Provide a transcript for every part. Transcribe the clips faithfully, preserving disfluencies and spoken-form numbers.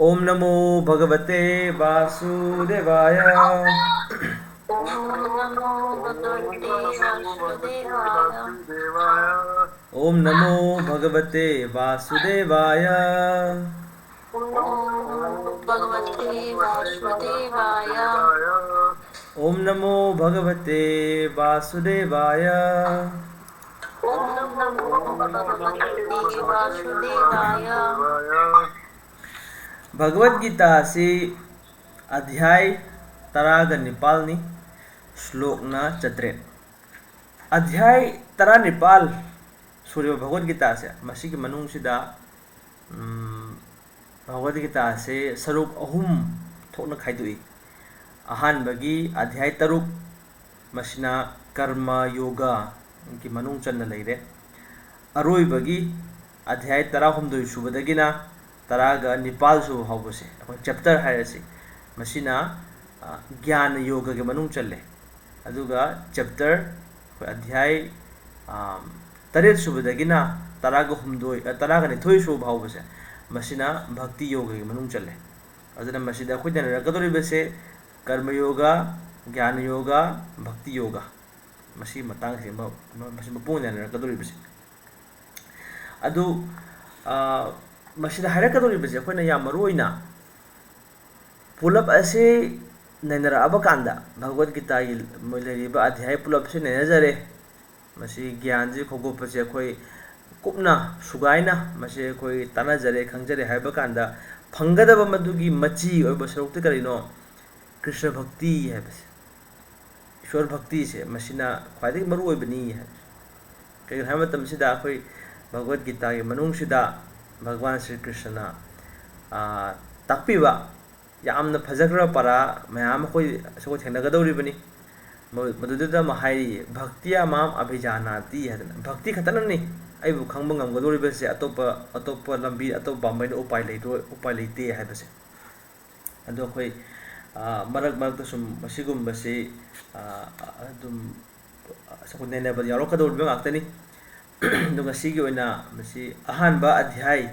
ॐ नमो भगवते वासुदेवाय। ॐ नमो भगवते वासुदेवाय। ॐ नमो भगवते वासुदेवाय। ॐ नमो भगवते वासुदेवाय। ॐ नमो भगवते वासुदेवाय। ॐ नमो भगवते वासुदेवाय। ꯚꯒꯕꯗ ꯒꯤꯇꯥ ꯑꯁꯤ ꯑꯙ꯭ꯌꯥꯏ ꯇꯔꯥꯒ ꯅꯤꯄꯥꯜꯅꯤ, ꯁ꯭ꯂꯣꯛꯅ ꯆꯥꯇ꯭ꯔꯦꯠ꯫ ꯑꯙ꯭ꯌꯥꯏ ꯇꯔꯥꯅꯤꯄꯥꯜ ꯁꯨꯔꯤꯕ ꯚꯒꯕꯗ ꯒꯤꯇꯥꯁꯦ, ꯃꯁꯤꯒꯤ ꯃꯅꯨꯡꯁꯤꯗ, ꯎꯝ, ꯚꯒꯕꯗ ꯒꯤꯇꯥꯁꯦ ꯁꯔꯨꯛ ꯑꯍꯨꯝ ꯊꯣꯛꯅ ꯈꯥꯏꯗꯣꯛꯏ꯫ ꯑꯍꯥꯟꯕꯒꯤ ꯑꯙ꯭ꯌꯥꯏ ꯇꯔꯨꯛ, ꯃꯁꯤꯅ ꯀꯔꯃ ꯌꯣꯒꯒꯤ ꯃꯅꯨꯡ ꯆꯟꯅ ꯂꯩꯔꯦ꯫ ꯑꯔꯣꯏꯕꯒꯤ ꯑꯙ꯭ꯌꯥꯏ ꯇꯔꯥꯍꯨꯝꯗꯣꯏ ꯁꯨꯕꯗꯒꯤꯅ ꯇꯔꯥꯒ ꯅꯤꯄꯥꯜ ꯁꯨꯕ ꯐꯥꯎꯕꯁꯦ, ꯑꯩꯈꯣꯏ ꯆꯦꯞꯇꯔ ꯍꯥꯏꯔꯁꯤ, ꯃꯁꯤꯅ, ꯑ, ꯒ꯭ꯌꯥꯟ ꯌꯣꯒꯒꯤ ꯃꯅꯨꯡ ꯆꯜꯂꯦ꯫ ꯑꯗꯨꯒ ꯆꯦꯞꯇꯔ, ꯑꯩꯈꯣꯏ ꯑꯙ꯭ꯌꯥꯏ, ꯑ, ꯇꯔꯦꯠ ꯁꯨꯕꯗꯒꯤꯅ ꯇꯔꯥꯒ ꯍꯨꯝꯗꯣꯏ, ꯑ, ꯇꯔꯥꯒ ꯅꯤꯊꯣꯏ ꯁꯨꯕ ꯐꯥꯎꯕꯁꯦ, ꯃꯁꯤꯅ ꯚꯛꯇꯤ ꯌꯣꯒꯒꯤ ꯃꯅꯨꯡ ꯆꯜꯂꯦ꯫ ꯑꯗꯨꯅ ꯃꯁꯤꯗ ꯑꯩꯈꯣꯏ ꯅꯩꯅꯔꯛꯀꯗꯧꯔꯤꯕꯁꯦ ꯀꯔꯃ ꯌꯣꯒ, ꯒ꯭ꯌꯥꯅ ꯌꯣꯒ, ꯚꯛꯇꯤ ꯌꯣꯒ, ꯃꯁꯤꯒꯤ ꯃꯇꯥꯡꯁꯤ ꯃ-, ꯃ-, ꯃꯁꯤ ꯃꯄꯨꯡ ꯑꯣꯏꯅ ꯅꯩꯅꯔꯛꯀꯗꯧꯔꯤꯕꯁꯦ꯫ ꯑꯗꯨ, ꯑ, ꯃꯁꯤꯗ ꯍꯥꯏꯔꯛꯀꯗꯧꯔꯤꯕꯁꯦ ꯑꯩꯈꯣꯏꯅ ꯌꯥꯝ ꯃꯔꯨ ꯑꯣꯏꯅ ꯄꯨꯂꯞ ꯑꯁꯤ ꯅꯩꯅꯔꯛꯑꯕ ꯀꯥꯟꯗ, ꯚꯒꯕꯗ ꯒꯤꯇꯥꯒꯤ ꯃꯣꯏ ꯂꯩꯔꯤꯕ ꯑꯙ꯭ꯌꯥꯏ ꯄꯨꯂꯞꯁꯤ ꯅꯩꯅꯖꯔꯦ꯫ ꯃꯁꯤ ꯒ꯭ꯌꯥꯟꯁꯤ ꯈꯣꯝꯒꯠꯄꯁꯦ ꯑꯩꯈꯣꯏ ꯀꯨꯞꯅ ꯁꯨꯒꯥꯏꯅ ꯃꯁꯤ ꯑꯩꯈꯣꯏ ꯇꯥꯟꯅꯖꯔꯦ, ꯈꯪꯖꯔꯦ ꯍꯥꯏꯕ ꯀꯥꯟꯗ, ꯐꯪꯒꯗꯕ ꯃꯗꯨꯒꯤ ꯃꯆꯤ ꯑꯣꯏꯕ ꯁꯔꯨꯛꯇꯤ ꯀꯔꯤꯅꯣ? ꯀ꯭ꯔꯤꯁꯅ ꯚꯛꯇꯤ ꯍꯥꯏꯕꯁꯦ, ꯏꯁꯣꯔ ꯚꯛꯇꯤꯁꯦ, ꯃꯁꯤꯅ ꯈ꯭ꯋꯥꯏꯗꯒꯤ ꯃꯔꯨ ꯑꯣꯏꯕꯅꯤ ꯍꯥꯏꯕꯁꯦ꯫ ꯀꯩꯒꯤꯅꯣ ꯍꯥꯏꯕ ꯃꯇꯝꯁꯤꯗ ꯑꯩꯈꯣꯏ ꯚꯒꯕꯗ ꯒꯤꯇꯥꯒꯤ ꯃꯅꯨꯡꯁꯤꯗ ꯚꯒꯋꯥꯟ ꯁ꯭ꯔꯤ ꯀ꯭ꯔꯤꯁꯅꯅ, ꯑꯥ, ꯇꯥꯛꯄꯤꯕ ꯌꯥꯝꯅ ꯐꯖꯈ꯭ꯔꯕ ꯄꯔꯥ ꯃꯌꯥꯝ ꯑꯃ ꯑꯩꯈꯣꯏ, ꯑꯩꯈꯣꯏ ꯊꯦꯡꯅꯒꯗꯧꯔꯤꯕꯅꯤ꯫ ꯃ-, ꯃꯗꯨꯗꯨꯗ ꯑꯃ ꯍꯥꯏꯔꯤ, "ꯚꯛꯇꯤꯌꯥ ꯃꯥꯝ ꯑꯚꯤꯖꯥꯅꯥꯇꯤ" ꯍꯥꯏꯗꯅ꯫ ꯚꯛꯇꯤ ꯈꯛꯇꯅꯅꯤ ꯑꯩꯕꯨ ꯈꯪꯕ ꯉꯝꯒꯗꯧꯔꯤꯕꯁꯦ, ꯑꯇꯣꯞꯄ, ꯑꯇꯣꯞꯄ ꯂꯝꯕꯤ, ꯑꯇꯣꯞꯄ ꯄꯥꯝꯕꯩꯅ ꯎꯄꯥꯏ ꯂꯩꯔꯣꯏ, ꯎꯄꯥꯏ ꯂꯩꯇꯦ ꯍꯥꯏꯕꯁꯦ꯫ ꯑꯗꯣ ꯑꯩꯈꯣꯏ, ꯑ, ꯃꯔꯛ ꯃꯔꯛꯇ ꯁꯨꯝ ꯃꯁꯤꯒꯨꯝꯕꯁꯤ, ꯑ, ꯑꯗꯨꯝ, ꯑ, ꯑꯩꯈꯣꯏ ꯅꯩꯅꯕꯗ ꯌꯥꯎꯔꯛꯀꯗꯧꯔꯤꯕ ꯉꯥꯛꯇꯅꯤ꯫ ꯑꯗꯣ ꯉꯁꯤꯒꯤ ꯑꯣꯏꯅ ꯃꯁꯤ ꯑꯍꯥꯟꯕ ꯑꯙ꯭ꯌꯥꯏ,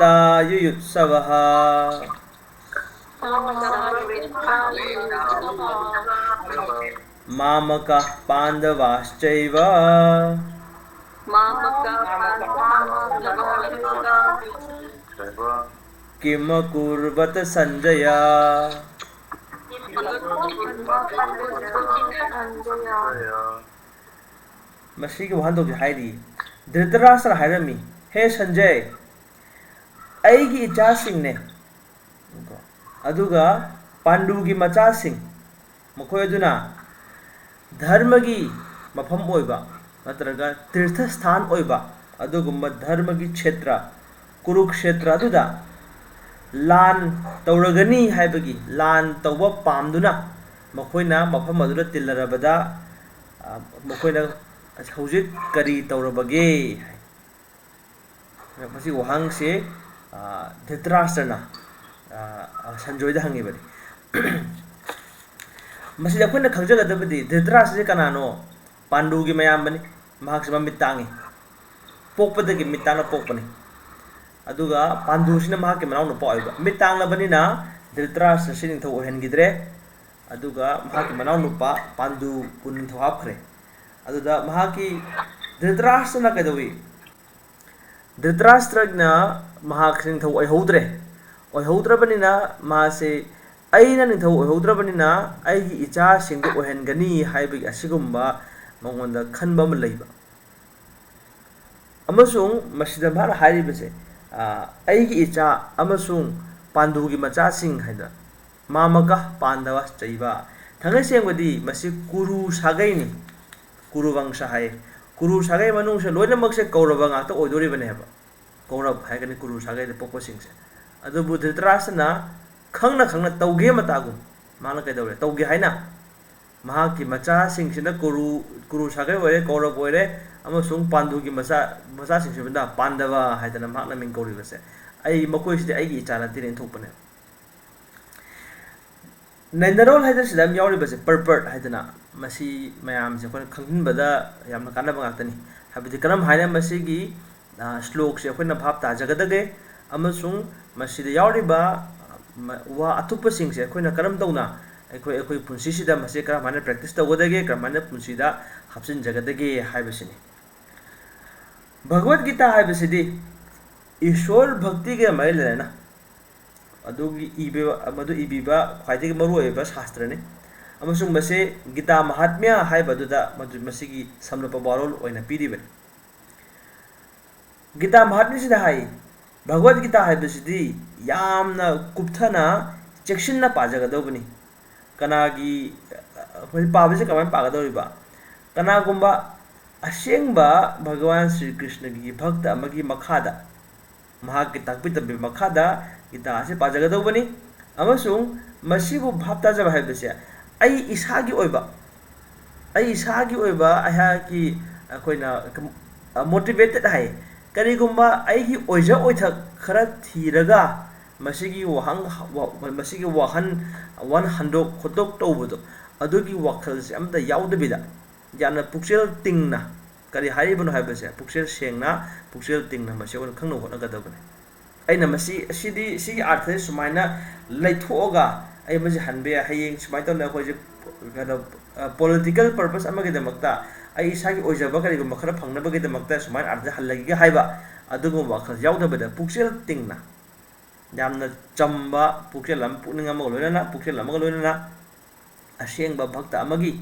वित्तायुयुत्सवः। मामकाः पाण्डवाश्चैव। किमकुर्वत सञ्जय। ꯃꯁꯤꯒꯤ ꯋꯥꯍꯟꯊꯣꯛꯁꯦ ꯍꯥꯏꯔꯤ꯫ ꯙ꯭ꯔꯤꯇꯔꯥꯁ꯭ꯇ꯭ꯔ ꯍꯥꯏꯔꯝꯃꯤ, "ꯍꯦ ꯁꯟꯖꯌ, ꯑꯩꯒꯤ ꯏꯆꯥꯁꯤꯡꯅꯦ, ꯑꯗꯨꯒ ꯄꯥꯟꯗꯨꯒꯤ ꯃꯆꯥꯁꯤꯡ, ꯃꯈꯣꯏ ꯑꯗꯨꯅ ꯙꯔꯃꯒꯤ ꯃꯐꯝ ꯑꯣꯏꯕ ꯅꯠꯇ꯭ꯔꯒ ꯇꯤꯔꯊ ꯁ꯭ꯊꯥꯟ ꯑꯣꯏꯕ ꯑꯗꯨꯒꯨꯝꯕ ꯙꯔꯃꯒꯤ ꯀꯨꯔꯨꯛꯁꯦꯇ꯭ꯔ ꯑꯗꯨꯗ ꯂꯥꯟ ꯇꯧꯔꯒꯅꯤ ꯍꯥꯏꯕꯒꯤ, ꯂꯥꯟ ꯇꯧꯕ ꯄꯥꯝꯗꯨꯅ ꯃꯈꯣꯏꯅ ꯃꯐꯝ ꯑꯗꯨꯗ ꯇꯤꯜꯂꯔꯕꯗ, ꯑ, ꯃꯈꯣꯏꯅ ꯍꯧꯖꯤꯛ ꯀꯔꯤ ꯇꯧꯔꯕꯒꯦ?" ꯍꯥꯏ꯫ ꯃꯁꯤ ꯋꯥꯍꯪꯁꯤ, ꯑ, ꯙ꯭ꯔꯤꯇꯔꯥꯁ꯭ꯇ꯭ꯔꯅ, ꯑ, ꯁꯟꯖꯣꯏꯗ ꯍꯪꯉꯤꯕꯅꯤ꯫ ꯃꯁꯤꯗ ꯑꯩꯈꯣꯏꯅ ꯈꯪꯖꯒꯗꯕꯗꯤ ꯙ꯭ꯔꯤꯇꯔꯥꯁ꯭ꯇ꯭ꯔꯁꯤ ꯀꯅꯥꯅꯣ? ꯄꯥꯟꯗꯨꯒꯤ ꯃꯌꯥꯝꯕꯅꯤ꯫ ꯃꯍꯥꯛꯁꯤ ꯃꯃꯤꯠ ꯇꯥꯡꯉꯤ꯫ ꯄꯣꯛꯄꯗꯒꯤ ꯃꯤꯠ ꯇꯥꯡꯅ ꯄꯣꯛꯄꯅꯤ꯫ ꯑꯗꯨꯒ ꯄꯥꯟꯗꯨꯁꯤꯅ ꯃꯍꯥꯛꯀꯤ ꯃꯅꯥꯎꯅꯨꯄꯥ ꯑꯣꯏꯕ꯫ ꯃꯤꯠ ꯇꯥꯡꯂꯕꯅꯤꯅ ꯙ꯭ꯔꯤꯇꯔꯥꯁ꯭ꯇ꯭ꯔꯁꯤ ꯅꯤꯡꯊꯧ ꯑꯣꯏꯍꯟꯈꯤꯗ꯭ꯔꯦ꯫ ꯑꯗꯨꯒ ꯃꯍꯥꯛꯀꯤ ꯃꯅꯥꯎꯅꯨꯄꯥ ꯄꯥꯟꯗꯨꯕꯨ ꯅꯤꯡꯊꯧ ꯍꯥꯞꯈ꯭ꯔꯦ꯫ ꯑꯗꯨꯗ ꯃꯍꯥꯛꯀꯤ, ꯙ꯭ꯔꯤꯇꯔꯥꯁ꯭ꯇ꯭ꯔꯅ ꯀꯩꯗꯧꯏ? ꯙ꯭ꯔꯤꯇꯔꯥꯁ꯭ꯇ꯭ꯔꯅ ꯃꯍꯥꯛꯁꯦ ꯅꯤꯡꯊꯧ ꯑꯣꯏꯍꯧꯗ꯭ꯔꯦ꯫ ꯑꯣꯏꯍꯧꯗ꯭ꯔꯕꯅꯤꯅ ꯃꯥꯁꯦ, "ꯑꯩꯅ ꯅꯤꯡꯊꯧ ꯑꯣꯏꯍꯧꯗ꯭ꯔꯕꯅꯤꯅ ꯑꯩꯒꯤ ꯏꯆꯥꯁꯤꯡꯗ ꯑꯣꯏꯍꯟꯒꯅꯤ" ꯍꯥꯏꯕꯒꯤ ꯑꯁꯤꯒꯨꯝꯕ ꯃꯉꯣꯟꯗ ꯈꯟꯕ ꯑꯃ ꯂꯩꯕ꯫ ꯑꯃꯁꯨꯡ ꯃꯁꯤꯗ ꯃꯍꯥꯛꯅ ꯍꯥꯏꯔꯤꯕꯁꯦ, ꯑ, "ꯑꯩꯒꯤ ꯏꯆꯥ ꯑꯃꯁꯨꯡ ꯄꯥꯟꯗꯨꯒꯤ ꯃꯆꯥꯁꯤꯡ" ꯍꯥꯏꯗꯅ, "ꯃꯥꯃꯀ ꯄꯥꯟꯗꯕ ꯆꯩꯕ"꯫ ꯊꯥꯡꯒꯩ ꯁꯦꯡꯕꯗꯤ ꯃꯁꯤ ꯀꯨꯔꯨ ꯁꯥꯒꯩꯅꯤ꯫ ꯀꯨꯔꯨ ꯋꯪꯁ ꯍꯥꯏ꯫ ꯀꯨꯔꯨ ꯁꯥꯒꯩ ꯃꯅꯨꯡꯁꯦ ꯂꯣꯏꯅꯃꯛꯁꯦ ꯀꯧꯔꯕ ꯉꯥꯛꯇ ꯑꯣꯏꯗꯣꯔꯤꯕꯅꯦꯕ꯫ ꯀꯧꯔꯕ ꯍꯥꯏꯒꯅꯤ ꯀꯨꯔꯨ ꯁꯥꯒꯩꯗ ꯄꯣꯛꯄꯁꯤꯡꯁꯦ꯫ ꯑꯗꯨꯕꯨ ꯙ꯭ꯔꯤꯇꯔꯥꯁꯇ꯭ꯔꯅ ꯈꯪꯅ ꯈꯪꯅ ꯇꯧꯒꯦ ꯃꯇꯥꯒꯨꯝ꯫ ꯃꯥꯅ ꯀꯩꯗꯧꯔꯦ? ꯇꯧꯒꯦ ꯍꯥꯏꯅ ꯃꯍꯥꯛꯀꯤ ꯃꯆꯥꯁꯤꯡꯁꯤꯅ ꯀꯨꯔꯨ, ꯀꯨꯔꯨ ꯁꯥꯒꯩ ꯑꯣꯏꯔꯦ, ꯀꯧꯔꯕ ꯑꯣꯏꯔꯦ, ꯑꯃꯁꯨꯡ ꯄꯥꯟꯗꯨꯒꯤ ꯃꯆꯥ, ꯃꯆꯥꯁꯤꯡꯁꯤꯕꯨꯅ ꯄꯥꯟꯗꯕ ꯍꯥꯏꯗꯅ ꯃꯍꯥꯛꯅ ꯃꯤꯡ ꯀꯧꯔꯤꯕꯁꯦ꯫ "ꯑꯩ, ꯃꯈꯣꯏꯁꯤꯗꯤ ꯑꯩꯒꯤ ꯏꯆꯥ ꯅꯠꯇꯦꯅ" ꯏꯟꯊꯣꯛꯄꯅꯦ꯫ ꯅꯩꯅꯔꯣꯜ ꯍꯥꯏꯗꯅ ꯁꯤꯗ ꯑꯃ ꯌꯥꯎꯔꯤꯕꯁꯦ, ꯄꯔꯄꯔꯠ ꯍꯥꯏꯗꯅ, ꯃꯁꯤ ꯃꯌꯥꯝꯁꯦ ꯑꯩꯈꯣꯏꯅ ꯈꯪꯍꯟꯕꯗ ꯌꯥꯝꯅ ꯀꯥꯟꯅꯕ ꯉꯥꯛꯇꯅꯤ꯫ ꯍꯥꯏꯕꯗꯤ ꯀꯔꯝ ꯍꯥꯏꯅ ꯃꯁꯤꯒꯤ, ꯑ, ꯁ꯭ꯂꯣꯛꯁꯦ ꯑꯩꯈꯣꯏꯅ ꯚꯥꯞ ꯇꯥꯖꯒꯗꯒꯦ ꯑꯃꯁꯨꯡ ꯃꯁꯤꯗ ꯌꯥꯎꯔꯤꯕ, ꯃ-, ꯋꯥ ꯑꯊꯨꯞꯄꯁꯤꯡꯁꯦ ꯑꯩꯈꯣꯏꯅ ꯀꯔꯝ ꯇꯧꯅ ꯑꯩꯈꯣꯏ, ꯑꯩꯈꯣꯏ ꯄꯨꯟꯁꯤꯁꯤꯗ ꯃꯁꯤ ꯀꯔꯝ ꯍꯥꯏꯅ ꯄ꯭ꯔꯦꯛꯇꯤꯁ ꯇꯧꯒꯗꯒꯦ, ꯀꯔꯝ ꯍꯥꯏꯅ ꯄꯨꯟꯁꯤꯗ ꯍꯥꯞꯆꯤꯟꯖꯒꯗꯒꯦ ꯍꯥꯏꯕꯁꯤꯅꯤ꯫ ꯚꯒꯋꯠ ꯒꯤꯇꯥ ꯍꯥꯏꯕꯁꯤꯗꯤ ꯏꯁꯣꯔ ꯚꯛꯇꯤꯒ ꯃꯔꯤ ꯂꯩꯅꯅ ꯑꯗꯨꯒꯤ ꯏꯕ, ꯃꯗꯨ ꯏꯕꯤꯕ ꯈ꯭ꯋꯥꯏꯗꯒꯤ ꯃꯔꯨꯑꯣꯏꯕ ꯁꯥꯁꯇ꯭ꯔꯅꯤ꯫ ꯑꯃꯁꯨꯡ ꯃꯁꯤ ꯒꯤꯇꯥ ꯃꯍꯥꯠꯃ꯭ꯌ ꯍꯥꯏꯕ ꯑꯗꯨꯗ ꯃꯗꯨ, ꯃꯁꯤꯒꯤ ꯁꯝꯂꯞꯄ ꯋꯥꯔꯣꯜ ꯑꯣꯏꯅ ꯄꯤꯔꯤꯕꯅꯤ꯫ ꯒꯤꯇꯥ ꯃꯍꯥꯠꯃ꯭ꯌꯁꯤꯗ ꯍꯥꯏ, ꯚꯒꯋꯠ ꯒꯤꯇꯥ ꯍꯥꯏꯕꯁꯤꯗꯤ ꯌꯥꯝꯅ ꯀꯨꯞꯊꯅ, ꯆꯦꯛꯁꯤꯟꯅ ꯄꯥꯖꯒꯗꯧꯕꯅꯤ꯫ ꯀꯅꯥꯒꯤ, ꯑ, ꯄꯥꯕꯁꯤ ꯀꯃꯥꯏꯅ ꯄꯥꯒꯗꯧꯔꯤꯕ? ꯀꯅꯥꯒꯨꯝꯕ ꯑꯁꯦꯡꯕ ꯚꯒꯋꯥꯟ ꯁ꯭ꯔꯤ ꯀ꯭ꯔꯤꯁꯅꯒꯤ ꯚꯛꯇ ꯑꯃꯒꯤ ꯃꯈꯥꯗ, ꯃꯍꯥꯛꯀꯤ ꯇꯥꯛꯄꯤ ꯇꯝꯕꯤꯕ ꯃꯈꯥꯗ ꯒꯤꯇꯥ ꯑꯁꯤ ꯄꯥꯖꯒꯗꯧꯕꯅꯤ꯫ ꯑꯃꯁꯨꯡ ꯃꯁꯤꯕꯨ ꯚꯥꯞ ꯇꯥꯖꯕ ꯍꯥꯏꯕꯁꯦ ꯑꯩ ꯏꯁꯥꯒꯤ ꯑꯣꯏꯕ, ꯑꯩ ꯏꯁꯥꯒꯤ ꯑꯣꯏꯕ ꯑꯩꯍꯥꯛꯀꯤ, ꯑꯩꯈꯣꯏꯅ, ꯑ, ꯃꯣꯇꯤꯚꯦꯇꯦꯠ ꯍꯥꯏ, ꯀꯔꯤꯒꯨꯝꯕ ꯑꯩꯒꯤ ꯑꯣꯏꯖ ꯑꯣꯏꯊꯛ ꯈꯔ ꯊꯤꯔꯒ ꯃꯁꯤꯒꯤ ꯋꯥꯍꯪ, ꯋꯥ-, ꯃꯁꯤꯒꯤ ꯋꯥꯍꯟ, ꯋꯥꯍꯟ ꯍꯟꯗꯣꯛ ꯈꯣꯠꯇꯣꯛ ꯇꯧꯕꯗꯣ, ꯑꯗꯨꯒꯤ ꯋꯥꯈꯜꯁꯦ ꯑꯝꯇ ꯌꯥꯎꯗꯕꯤꯗ, ꯌꯥꯝꯅ ꯄꯨꯛꯆꯦꯜ ꯇꯤꯡꯅ ꯀꯔꯤ ꯍꯥꯏꯔꯤꯕꯅꯣ ꯍꯥꯏꯕꯁꯦ ꯄꯨꯛꯆꯦꯜ ꯁꯦꯡꯅ, ꯄꯨꯛꯆꯦꯜ ꯇꯤꯡꯅ ꯃꯁꯤ ꯑꯩꯈꯣꯏꯅ ꯈꯪꯅꯕ ꯍꯣꯠꯅꯒꯗꯕꯅꯤ꯫ ꯑꯩꯅ ꯃꯁꯤ, ꯑꯁꯤꯗꯤ, ꯁꯤꯒꯤ ꯑꯥꯔꯊꯁꯤ ꯁꯨꯃꯥꯏꯅ ꯂꯩꯊꯣꯛꯑꯒ ꯑꯩ ꯃꯁꯤ ꯍꯟꯕ ꯌꯥꯏ, ꯍꯌꯦꯡ ꯁꯨꯃꯥꯏꯅ ꯇꯧꯗꯅ ꯑꯩꯈꯣꯏꯁꯦ ꯀꯩꯅꯣ, ꯑ, ꯄꯣꯂꯤꯇꯤꯀꯦꯜ ꯄꯔꯄꯁ ꯑꯃꯒꯤꯗꯃꯛꯇ, ꯑꯩ ꯏꯁꯥꯒꯤ ꯑꯣꯏꯖꯕ ꯀꯔꯤꯒꯨꯝꯕ ꯈꯔ ꯐꯪꯅꯕꯒꯤꯗꯃꯛꯇ ꯁꯨꯃꯥꯏꯅ ꯑꯥꯔꯊ ꯍꯜꯂꯒꯦ ꯍꯥꯏꯕ, ꯑꯗꯨꯒꯨꯝꯕ ꯋꯥꯈꯜ ꯌꯥꯎꯗꯕꯗ ꯄꯨꯛꯆꯦꯜ ꯇꯤꯡꯅ, ꯌꯥꯝꯅ ꯆꯝꯕ ꯄꯨꯛꯆꯦꯜ ꯑꯃ, ꯄꯨꯛꯅꯤꯡ ꯑꯃꯒ ꯂꯣꯏꯅꯅ, ꯄꯨꯛꯆꯦꯜ ꯑꯃꯒ ꯂꯣꯏꯅꯅ ꯑꯁꯦꯡꯕ ꯚꯛꯇ ꯑꯃꯒꯤ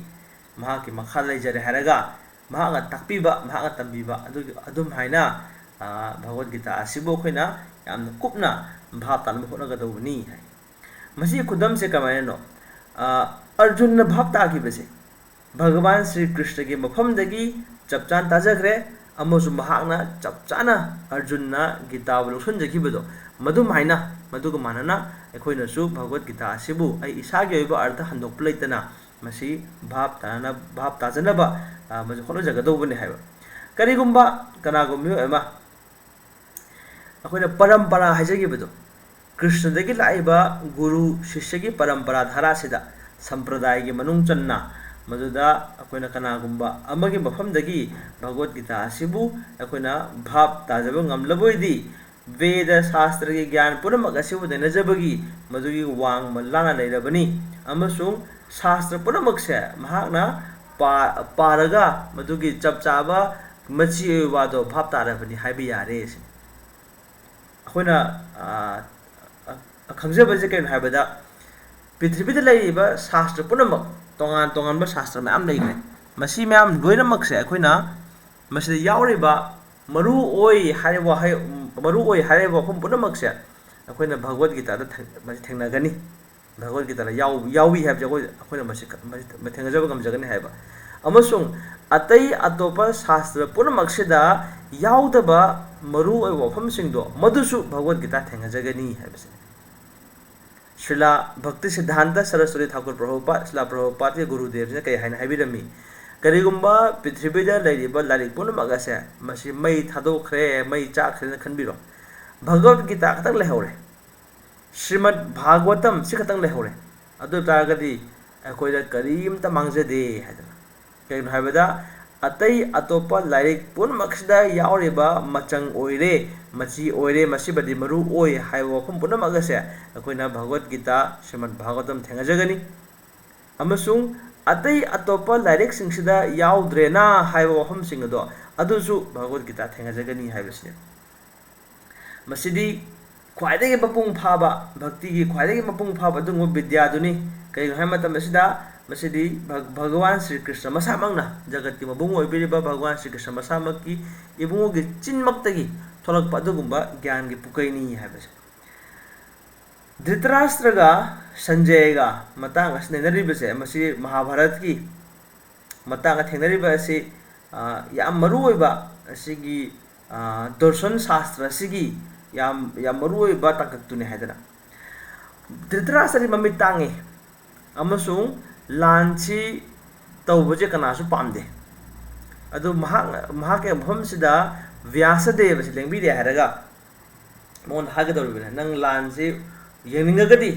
ꯃꯍꯥꯛꯀꯤ ꯃꯈꯥ ꯂꯩꯖꯔꯦ ꯍꯥꯏꯔꯒ ꯃꯍꯥꯛꯅ ꯇꯥꯛꯄꯤꯕ, ꯃꯍꯥꯛꯅ ꯇꯝꯕꯤꯕ ꯑꯗꯨꯒꯤ, ꯑꯗꯨꯝ ꯍꯥꯏꯅ, ꯑ, ꯚꯒꯋꯗ ꯒꯤꯇꯥ ꯑꯁꯤꯕꯨ ꯑꯩꯈꯣꯏꯅ ꯌꯥꯝꯅ ꯀꯨꯞꯅ ꯚꯥꯞ ꯇꯥꯅꯕ ꯍꯣꯠꯅꯒꯗꯧꯕꯅꯤ ꯍꯥꯏ꯫ ꯃꯁꯤꯒꯤ ꯈꯨꯗꯝꯁꯦ ꯀꯃꯥꯏꯅꯅꯣ? ꯑ, ꯑꯔꯖꯨꯟꯅ ꯚꯥꯞ ꯇꯥꯈꯤꯕꯁꯦ ꯚꯒꯋꯥꯟ ꯁ꯭ꯔꯤ ꯀ꯭ꯔꯤꯁꯅꯒꯤ ꯃꯐꯝꯗꯒꯤ ꯆꯞ ꯆꯥꯅ ꯇꯥꯖꯈ꯭ꯔꯦ, ꯑꯃꯁꯨꯡ ꯃꯍꯥꯛꯅ ꯆꯞ ꯆꯥꯅ ꯑꯔꯖꯨꯟꯅ ꯒꯤꯇꯥꯕꯨ ꯂꯧꯁꯤꯟꯖꯈꯤꯕꯗꯣ, ꯃꯗꯨꯃꯥꯏꯅ, ꯃꯗꯨꯒ ꯃꯥꯟꯅꯅ ꯑꯩꯈꯣꯏꯅꯁꯨ ꯚꯒꯋꯗ ꯒꯤꯇꯥ ꯑꯁꯤꯕꯨ ꯑꯩ ꯏꯁꯥꯒꯤ ꯑꯣꯏꯕ ꯑꯔꯊ ꯍꯟꯗꯣꯛꯄ ꯂꯩꯇꯅ ꯃꯁꯤ ꯚꯥꯞ ꯇꯥꯅ-, ꯚꯥꯞ ꯇꯥꯖꯅꯕ, ꯑ, ꯃꯁꯤ ꯍꯣꯠꯅꯖꯒꯗꯧꯕꯅꯤ ꯍꯥꯏꯕ꯫ ꯀꯔꯤꯒꯨꯝꯕ ꯀꯅꯥꯒꯨꯝꯕ ꯃꯤꯑꯣꯏ ꯑꯃ ꯑꯩꯈꯣꯏꯅ ꯄꯔꯝꯄꯔꯥ ꯍꯥꯏꯖꯈꯤꯕꯗꯣ, ꯀ꯭ꯔꯤꯁꯅꯗꯒꯤ ꯂꯥꯛꯏꯕ ꯒꯨꯔꯨ ꯁꯤꯁ꯭ꯌꯒꯤ ꯄꯔꯝꯄꯔꯥ ꯙꯥꯔꯥꯁꯤꯗ, ꯁꯝꯄ꯭ꯔꯗꯥꯌꯒꯤ ꯃꯅꯨꯡ ꯆꯟꯅ, ꯃꯗꯨꯗ ꯑꯩꯈꯣꯏꯅ ꯀꯅꯥꯒꯨꯝꯕ ꯑꯃꯒꯤ ꯃꯐꯝꯗꯒꯤ ꯚꯒꯋꯗ ꯒꯤꯇꯥ ꯑꯁꯤꯕꯨ ꯑꯩꯈꯣꯏꯅ ꯚꯥꯞ ꯇꯥꯖꯕ ꯉꯝꯂꯕ ꯑꯣꯏꯗꯤ, ꯕꯦꯗ ꯁꯥꯁꯇ꯭ꯔꯒꯤ ꯒ꯭ꯌꯥꯟ ꯄꯨꯝꯅꯃꯛ ꯑꯁꯤꯕꯨ ꯅꯩꯅꯖꯕꯒꯤ ꯃꯗꯨꯒꯤ ꯋꯥꯡꯃ ꯂꯥꯟꯅ ꯂꯩꯔꯕꯅꯤ, ꯑꯃꯁꯨꯡ ꯁꯥꯁꯇ꯭ꯔ ꯄꯨꯝꯅꯃꯛꯁꯦ ꯃꯍꯥꯛꯅ ꯄꯥ-, ꯄꯥꯔꯒ ꯃꯗꯨꯒꯤ ꯆꯞ ꯆꯥꯕ ꯃꯆꯤ ꯑꯣꯏꯕ ꯋꯥꯗꯣ ꯚꯥꯞ ꯇꯥꯔꯕꯅꯤ ꯍꯥꯏꯕ ꯌꯥꯔꯦ ꯁꯤꯅꯤ꯫ ꯑꯩꯈꯣꯏꯅ, ꯑ, ꯑ, ꯈꯪꯖꯕꯁꯦ ꯀꯩꯅꯣ ꯍꯥꯏꯕꯗ, ꯄ꯭ꯔꯤꯊꯤꯕꯤꯗ ꯂꯩꯔꯤꯕ ꯁꯥꯁꯇ꯭ꯔ ꯄꯨꯝꯅꯃꯛ, ꯇꯣꯉꯥꯟ ꯇꯣꯉꯥꯟꯕ ꯁꯥꯁꯇ꯭ꯔ ꯃꯌꯥꯝ ꯂꯩꯈ꯭ꯔꯦ꯫ ꯃꯁꯤ ꯃꯌꯥꯝ ꯂꯣꯏꯅꯃꯛꯁꯦ ꯑꯩꯈꯣꯏꯅ ꯃꯁꯤꯗ ꯌꯥꯎꯔꯤꯕ ꯃꯔꯨ ꯑꯣꯏ ꯍꯥꯏꯔꯤꯕ ꯋꯥꯍꯩ, ꯃꯔꯨ ꯑꯣꯏ ꯍꯥꯏꯔꯤꯕ ꯋꯥꯐꯝ ꯄꯨꯝꯅꯃꯛꯁꯦ ꯑꯩꯈꯣꯏꯅ ꯚꯒꯋꯗ ꯒꯤꯇꯥꯗ ꯊꯦꯡ-, ꯃꯁꯤ ꯊꯦꯡꯅꯒꯅꯤ꯫ ꯚꯒꯋꯗ ꯒꯤꯇꯥꯗ ꯌꯥꯎ-, ꯌꯥꯎꯏ ꯍꯥꯏꯕꯁꯦ ꯑꯩꯈꯣꯏ, ꯑꯩꯈꯣꯏꯅ ꯃꯁꯤ ꯈ-, ꯃꯁꯤ ꯊꯦꯡꯅꯖꯕ ꯉꯝꯖꯒꯅꯤ ꯍꯥꯏꯕ꯫ ꯑꯃꯁꯨꯡ ꯑꯇꯩ ꯑꯇꯣꯞꯄ ꯁꯥꯁꯇ꯭ꯔ ꯄꯨꯝꯅꯃꯛꯁꯤꯗ ꯌꯥꯎꯗꯕ ꯃꯔꯨ ꯑꯣꯏꯕ ꯋꯥꯐꯝꯁꯤꯡꯗꯣ ꯃꯗꯨꯁꯨ ꯚꯒꯋꯗ ꯒꯤꯇꯥ ꯊꯦꯡꯅꯖꯒꯅꯤ ꯍꯥꯏꯕꯁꯤꯅꯤ꯫ ꯁ꯭ꯔꯤꯂꯥ ꯚꯛꯇꯤ ꯁꯤꯗꯙꯥꯟꯇ ꯁꯔꯁ꯭ꯋꯇꯤ ꯊꯥꯀꯨꯔ ꯄ꯭ꯔꯚꯨꯄꯥꯗ, ꯁ꯭ꯔꯤꯂꯥ ꯄ꯭ꯔꯚꯨꯄꯥꯗꯀꯤ ꯒꯨꯔꯨꯗꯦꯕꯁꯤꯅ ꯀꯔꯤ ꯍꯥꯏꯅ ꯍꯥꯏꯕꯤꯔꯝꯃꯤ? ꯀꯔꯤꯒꯨꯝꯕ ꯄ꯭ꯔꯤꯊꯤꯕꯤꯗ ꯂꯩꯔꯤꯕ ꯂꯥꯏꯔꯤꯛ ꯄꯨꯝꯅꯃꯛ ꯑꯁꯦ ꯃꯁꯤ ꯃꯩ ꯊꯥꯗꯣꯛꯈ꯭ꯔꯦ, ꯃꯩ ꯆꯥꯛꯈ꯭ꯔꯦꯅ ꯈꯟꯕꯤꯔꯣ꯫ ꯚꯒꯋꯗ ꯒꯤꯇꯥ ꯈꯛꯇꯪ ꯂꯩꯍꯧꯔꯦ꯫ ꯁ꯭ꯔꯤꯃꯗ ꯚꯥꯒꯋꯇꯝ ꯁꯤ ꯈꯛꯇꯪ ꯂꯩꯍꯧꯔꯦ꯫ ꯑꯗꯨ ꯑꯣꯏ ꯇꯥꯔꯒꯗꯤ ꯑꯩꯈꯣꯏꯗ ꯀꯔꯤꯝꯇ ꯃꯥꯡꯖꯗꯦ ꯍꯥꯏꯗꯅ꯫ ꯀꯩꯒꯤꯅꯣ ꯍꯥꯏꯕꯗ, ꯑꯇꯩ ꯑꯇꯣꯞꯄ ꯂꯥꯏꯔꯤꯛ ꯄꯨꯝꯅꯃꯛꯁꯤꯗ ꯌꯥꯎꯔꯤꯕ ꯃꯆꯪ ꯑꯣꯏꯔꯦ, ꯃꯆꯤ ꯑꯣꯏꯔꯦ, ꯃꯁꯤꯃꯗꯤ ꯃꯔꯨ ꯑꯣꯏ ꯍꯥꯏꯕ ꯋꯥꯐꯝ ꯄꯨꯝꯅꯃꯛ ꯑꯁꯦ ꯑꯩꯈꯣꯏꯅ ꯚꯒꯋꯗ ꯒꯤꯇꯥ, ꯁ꯭ꯔꯤꯃꯗ ꯚꯥꯒꯋꯇꯝ ꯊꯦꯡꯅꯖꯒꯅꯤ꯫ ꯑꯃꯁꯨꯡ ꯑꯇꯩ ꯑꯇꯣꯞꯄ ꯂꯥꯏꯔꯤꯛꯁꯤꯡꯁꯤꯗ ꯌꯥꯎꯗ꯭ꯔꯦꯅ ꯍꯥꯏꯕ ꯋꯥꯐꯝꯁꯤꯡ ꯑꯗꯣ ꯑꯗꯨꯁꯨ ꯚꯒꯋꯗ ꯒꯤꯇꯥ ꯊꯦꯡꯅꯖꯒꯅꯤ ꯍꯥꯏꯕꯁꯤꯅꯤ꯫ ꯃꯁꯤꯗꯤ ꯈ꯭ꯋꯥꯏꯗꯒꯤ ꯃꯄꯨꯡ ꯐꯥꯕ, ꯚꯛꯇꯤꯒꯤ ꯈ꯭ꯋꯥꯏꯗꯒꯤ ꯃꯄꯨꯡ ꯐꯥꯕ ꯑꯗꯨꯒꯨꯝꯕ ꯕꯤꯗ꯭ꯌꯥꯗꯨꯅꯤ꯫ ꯀꯩꯒꯤꯅꯣ ꯍꯥꯏꯕ ꯃꯇꯝ ꯑꯁꯤꯗ ꯃꯁꯤꯗꯤ ꯚ-, ꯚꯒꯋꯥꯟ ꯁ꯭ꯔꯤ ꯀ꯭ꯔꯤꯁꯅ ꯃꯁꯥꯃꯛꯅ, ꯖꯒꯠꯀꯤ ꯃꯕꯨꯡ ꯑꯣꯏꯕꯤꯔꯤꯕ ꯚꯒꯋꯥꯟ ꯁ꯭ꯔꯤ ꯀ꯭ꯔꯤꯁꯅ ꯃꯁꯥꯃꯛꯀꯤ ꯏꯕꯨꯡꯉꯣꯒꯤ ꯆꯤꯟꯃꯛꯇꯒꯤ ꯊꯣꯛꯂꯛꯄ ꯑꯗꯨꯒꯨꯝꯕ ꯒ꯭ꯌꯥꯟꯒꯤ ꯄꯨꯀꯩꯅꯤ ꯍꯥꯏꯕꯁꯦ꯫ ꯙ꯭ꯔꯤꯇꯔꯥꯁꯇ꯭ꯔꯒ ꯁꯟꯖꯌꯒ ꯃꯇꯥꯡ ꯑꯁꯤ ꯅꯩꯅꯔꯤꯕꯁꯦ, ꯃꯁꯤ ꯃꯍꯥꯚꯥꯔꯠꯀꯤ ꯃꯇꯥꯡꯗ ꯊꯦꯡꯅꯔꯤꯕ ꯑꯁꯤ, ꯑ, ꯌꯥꯝ ꯃꯔꯨ ꯑꯣꯏꯕ, ꯑꯁꯤꯒꯤ, ꯑ, ꯗꯔꯁꯟ ꯁꯥꯁꯇ꯭ꯔ ꯑꯁꯤꯒꯤ ꯌꯥꯝ, ꯌꯥꯝ ꯃꯔꯨ ꯑꯣꯏꯕ ꯇꯥꯡꯀꯛꯇꯨꯅꯤ ꯍꯥꯏꯗꯅ꯫ ꯙ꯭ꯔꯤꯇꯔꯥꯁꯇ꯭ꯔꯗꯤ ꯃꯃꯤꯠ ꯇꯥꯡꯉꯤ ꯑꯃꯁꯨꯡ ꯂꯥꯟꯁꯤ ꯇꯧꯕꯁꯦ ꯀꯅꯥꯁꯨ ꯄꯥꯝꯗꯦ꯫ ꯑꯗꯨ ꯃꯍꯥꯛ, ꯃꯍꯥꯛꯀꯤ ꯃꯐꯝꯁꯤꯗ ꯚ꯭ꯌꯥꯁꯗꯦꯕꯁꯤ ꯂꯦꯡꯕꯤꯔꯦ ꯍꯥꯏꯔꯒ ꯃꯉꯣꯟꯗ ꯍꯥꯏꯒꯗꯧꯔꯤꯕꯅꯤ, "ꯅꯪ ꯂꯥꯟꯁꯤ ꯌꯦꯡꯅꯤꯡꯉꯒꯗꯤ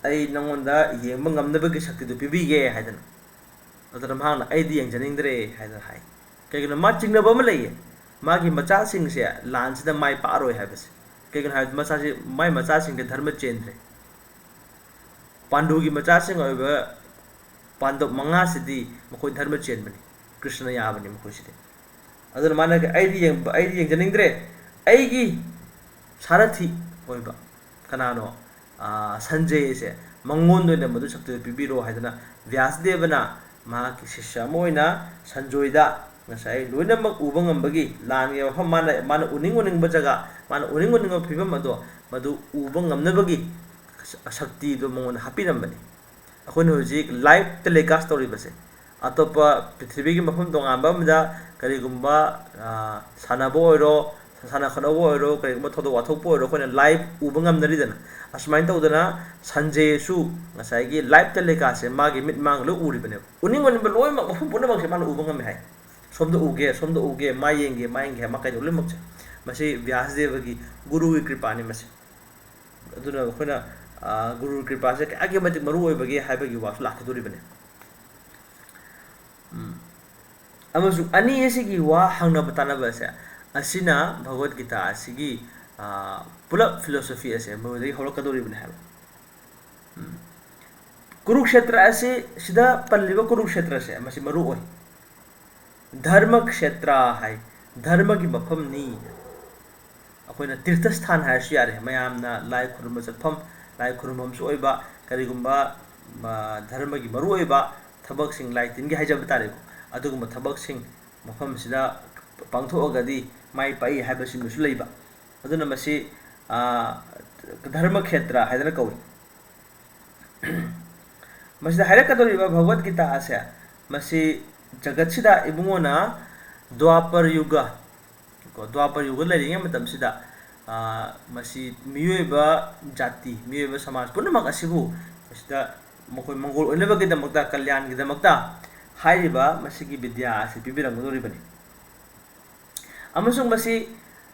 ꯑꯩ ꯅꯪꯉꯣꯟꯗ ꯌꯦꯡꯕ ꯉꯝꯅꯕꯒꯤ ꯁꯛꯇꯤꯗꯨ ꯄꯤꯕꯤꯒꯦ" ꯍꯥꯏꯗꯅ꯫ ꯑꯗꯨꯅ ꯃꯍꯥꯛꯅ, "ꯑꯩꯗꯤ ꯌꯦꯡꯖꯅꯤꯡꯗ꯭ꯔꯦ" ꯍꯥꯏꯗꯅ ꯍꯥꯏ꯫ ꯀꯩꯒꯤꯅꯣ? ꯃꯥ ꯆꯤꯡꯅꯕ ꯑꯃ ꯂꯩꯌꯦ, ꯃꯥꯒꯤ ꯃꯆꯥꯁꯤꯡꯁꯦ ꯂꯥꯟꯁꯤꯗ ꯃꯥꯏ ꯄꯥꯛꯑꯔꯣꯏ ꯍꯥꯏꯕꯁꯦ꯫ ꯀꯩꯒꯤꯅꯣ ꯍꯥꯏꯕꯗ ꯃꯆꯥꯁꯤ, ꯃꯥꯏ ꯃꯆꯥꯁꯤꯡꯁꯦ ꯙꯔꯃ ꯆꯦꯟꯗ꯭ꯔꯦ꯫ ꯄꯥꯟꯗꯨꯒꯤ ꯃꯆꯥꯁꯤꯡ ꯑꯣꯏꯕ ꯄꯥꯟꯗꯕ ꯃꯉꯥꯁꯤꯗꯤ ꯃꯈꯣꯏ ꯙꯔꯃ ꯆꯦꯟꯕꯅꯤ, ꯀ꯭ꯔꯤꯁꯅꯅ ꯌꯥꯕꯅꯤ ꯃꯈꯣꯏꯁꯤꯗꯤ꯫ ꯑꯗꯨꯅ ꯃꯥꯅ, "ꯑꯩꯗꯤ ꯌꯦꯡꯕ, ꯑꯩꯗꯤ ꯌꯦꯡꯖꯅꯤꯡꯗ꯭ꯔꯦ, ꯑꯩꯒꯤ ꯁꯥꯔꯊꯤ ꯑꯣꯏꯕ ꯀꯅꯥꯅꯣ, ꯑꯥ, ꯁꯟꯖꯌꯁꯦ, ꯃꯉꯣꯟꯗ ꯑꯣꯏꯅ ꯃꯗꯨ ꯁꯛꯇꯤꯗꯨ ꯄꯤꯕꯤꯔꯣ" ꯍꯥꯏꯗꯅ ꯚ꯭ꯌꯥꯁꯗꯦꯕꯅ ꯃꯍꯥꯛꯀꯤ ꯁꯤꯁ꯭ꯌ ꯑꯃ ꯑꯣꯏꯅ ꯁꯟꯖꯣꯏꯗ ꯉꯁꯥꯏ ꯂꯣꯏꯅꯃꯛ ꯎꯕ ꯉꯝꯕꯒꯤ, ꯂꯥꯟꯒꯤ ꯃꯐꯝ, ꯃꯥꯅ, ꯃꯥꯅ ꯎꯅꯤꯡ ꯎꯅꯤꯡꯕ ꯖꯒꯥ, ꯃꯥꯅ ꯎꯅꯤꯡ ꯎꯅꯤꯡꯕ ꯐꯤꯕꯝ ꯑꯗꯣ ꯃꯗꯨ ꯎꯕ ꯉꯝꯅꯕꯒꯤ ꯁꯛꯇꯤꯗꯣ ꯃꯉꯣꯟꯗ ꯍꯥꯞꯄꯤꯔꯝꯕꯅꯤ꯫ ꯑꯩꯈꯣꯏꯅ ꯍꯧꯖꯤꯛ live telecast ꯇꯧꯔꯤꯕꯁꯦ, ꯑꯇꯣꯞꯄ ꯄ꯭ꯔꯤꯊꯤꯕꯤꯒꯤ ꯃꯐꯝ ꯇꯣꯉꯥꯟꯕ ꯑꯃꯗ ꯀꯔꯤꯒꯨꯝꯕ, ꯑ, ꯁꯥꯟꯅꯕ ꯑꯣꯏꯔꯣ, ꯁꯥꯟꯅ ꯈꯣꯠꯅꯕ ꯑꯣꯏꯔꯣ, ꯀꯔꯤꯒꯨꯝꯕ ꯊꯧꯗꯣꯛ ꯋꯥꯊꯣꯛꯄ ꯑꯣꯏꯔꯣ, ꯑꯩꯈꯣꯏꯅ live ꯎꯕ ꯉꯝꯅꯔꯤꯗꯅ꯫ ꯑꯁꯨꯃꯥꯏꯅ ꯇꯧꯗꯅ ꯁꯟꯖꯦꯁꯨ ꯉꯁꯥꯏꯒꯤ live telecastꯁꯦ ꯃꯥꯒꯤ ꯃꯤꯠ ꯃꯥꯡ ꯂꯣꯏ ꯎꯔꯤꯕꯅꯦꯕ꯫ ꯎꯅꯤꯡ ꯑꯣꯏꯅꯤꯡꯕ ꯂꯣꯏꯅꯃꯛ, ꯃꯐꯝ ꯄꯨꯝꯅꯃꯛꯁꯦ ꯃꯥꯅ ꯎꯕ ꯉꯝꯃꯦ ꯍꯥꯏ꯫ ꯁꯣꯝꯗ ꯎꯒꯦ, ꯁꯣꯝꯗ ꯎꯒꯦ, ꯃꯥ ꯌꯦꯡꯒꯦ, ꯃꯥ ꯌꯦꯡꯒꯦ ꯍꯥꯏ, ꯃꯥ ꯀꯩꯗꯧ ꯂꯣꯏꯅꯃꯛꯁꯦ꯫ ꯃꯁꯤ ꯚ꯭ꯌꯥꯁꯗꯦꯕꯒꯤ ꯒꯨꯔꯨꯒꯤ ꯀ꯭ꯔꯤꯄꯥꯅꯤ ꯃꯁꯤ꯫ ꯑꯗꯨꯅ ꯑꯩꯈꯣꯏꯅ, ꯑ, ꯒꯨꯔꯨ ꯀ꯭ꯔꯤꯄꯥꯁꯦ ꯀꯌꯥꯒꯤ ꯃꯇꯤꯛ ꯃꯔꯨ ꯑꯣꯏꯕꯒꯦ ꯍꯥꯏꯕꯒꯤ ꯋꯥꯁꯨ ꯂꯥꯛꯀꯗꯧꯔꯤꯕꯅꯦ꯫ ꯎꯝ꯫ ꯑꯃꯁꯨꯡ ꯑꯅꯤ ꯑꯁꯤꯒꯤ ꯋꯥ ꯍꯪꯅꯕ ꯇꯥꯟꯅꯕ ꯑꯁꯦ, ꯑꯁꯤꯅ ꯚꯒꯋꯠ ꯒꯤꯇꯥ ꯑꯁꯤꯒꯤ, ꯑ, ꯄꯨꯂꯞ philosophy ꯑꯁꯦ ꯃꯗꯨꯗꯒꯤ ꯍꯧꯔꯛꯀꯗꯧꯔꯤꯕꯅꯦ ꯍꯥꯏꯕ꯫ ꯎꯝ꯫ ꯀꯨꯔꯨꯛꯁꯦꯇ꯭ꯔ ꯑꯁꯤ, ꯁꯤꯗ ꯄꯜꯂꯤꯕ ꯀꯨꯔꯨꯛꯁꯦꯇ꯭ꯔꯁꯦ, ꯃꯁꯤ ꯃꯔꯨ ꯑꯣꯏ꯫ ꯙꯔꯃ ꯈꯦꯇ꯭ꯔ ꯍꯥꯏ, ꯙꯔꯃꯒꯤ ꯃꯐꯝꯅꯤ꯫ ꯑꯩꯈꯣꯏꯅ ꯇꯤꯔꯊ ꯁ꯭ꯊꯥꯟ ꯍꯥꯏꯔꯁꯨ ꯌꯥꯔꯦ, ꯃꯌꯥꯝꯅ ꯂꯥꯏ ꯈꯨꯔꯨꯝꯕ ꯆꯠꯐꯝ, ꯂꯥꯏ ꯈꯨꯔꯨꯝꯐꯝꯁꯨ ꯑꯣꯏꯕ, ꯀꯔꯤꯒꯨꯝꯕ ꯙꯔꯃꯒꯤ ꯃꯔꯨꯑꯣꯏꯕ ꯊꯕꯛꯁꯤꯡ, ꯂꯥꯏ ꯇꯤꯟꯒꯤ ꯍꯥꯏꯖꯕ ꯇꯥꯔꯦꯀꯣ, ꯑꯗꯨꯒꯨꯝꯕ ꯊꯕꯛꯁꯤꯡ ꯃꯐꯝꯁꯤꯗ ꯄꯥꯡꯊꯣꯛꯑꯒꯗꯤ ꯃꯥꯏ ꯄꯥꯛꯏ ꯍꯥꯏꯕꯁꯤꯃꯁꯨ ꯂꯩꯕ꯫ ꯑꯗꯨꯅ ꯃꯁꯤ ꯙꯔꯃ ꯈꯦꯇ꯭ꯔ ꯍꯥꯏꯗꯅ ꯀꯧꯏ꯫ ꯃꯁꯤꯗ ꯍꯥꯏꯔꯛꯀꯗꯧꯔꯤꯕ ꯚꯒꯋꯠ ꯒꯤꯇꯥ ꯑꯁꯦ, ꯃꯁꯤ ꯖꯒꯠꯁꯤꯗ ꯏꯕꯨꯡꯉꯣꯅ ꯗ꯭ꯋꯥꯄꯔ ꯌꯨꯒ, ꯀꯣ, ꯗ꯭ꯋꯥꯄꯔ ꯌꯨꯒ ꯂꯩꯔꯤꯉꯩ ꯃꯇꯝꯁꯤꯗ, ꯃꯁꯤ ꯃꯤꯑꯣꯏꯕ ꯖꯥꯇꯤ, ꯃꯤꯑꯣꯏꯕ ꯁꯃꯥꯖ ꯄꯨꯝꯅꯃꯛ ꯑꯁꯤꯕꯨ ꯃꯁꯤꯗ ꯃꯈꯣꯏ ꯃꯪꯒꯣꯜ ꯑꯣꯏꯅꯕꯒꯤꯗꯃꯛꯇ, ꯀꯜꯌꯥꯟꯒꯤꯗꯃꯛꯇ ꯍꯥꯏꯔꯤꯕ ꯃꯁꯤꯒꯤ ꯕꯤꯗ꯭ꯌꯥ ꯑꯁꯤ ꯄꯤꯕꯤꯔꯝꯒꯗꯧꯔꯤꯕꯅꯤ꯫ ꯑꯃꯁꯨꯡ ꯃꯁꯤ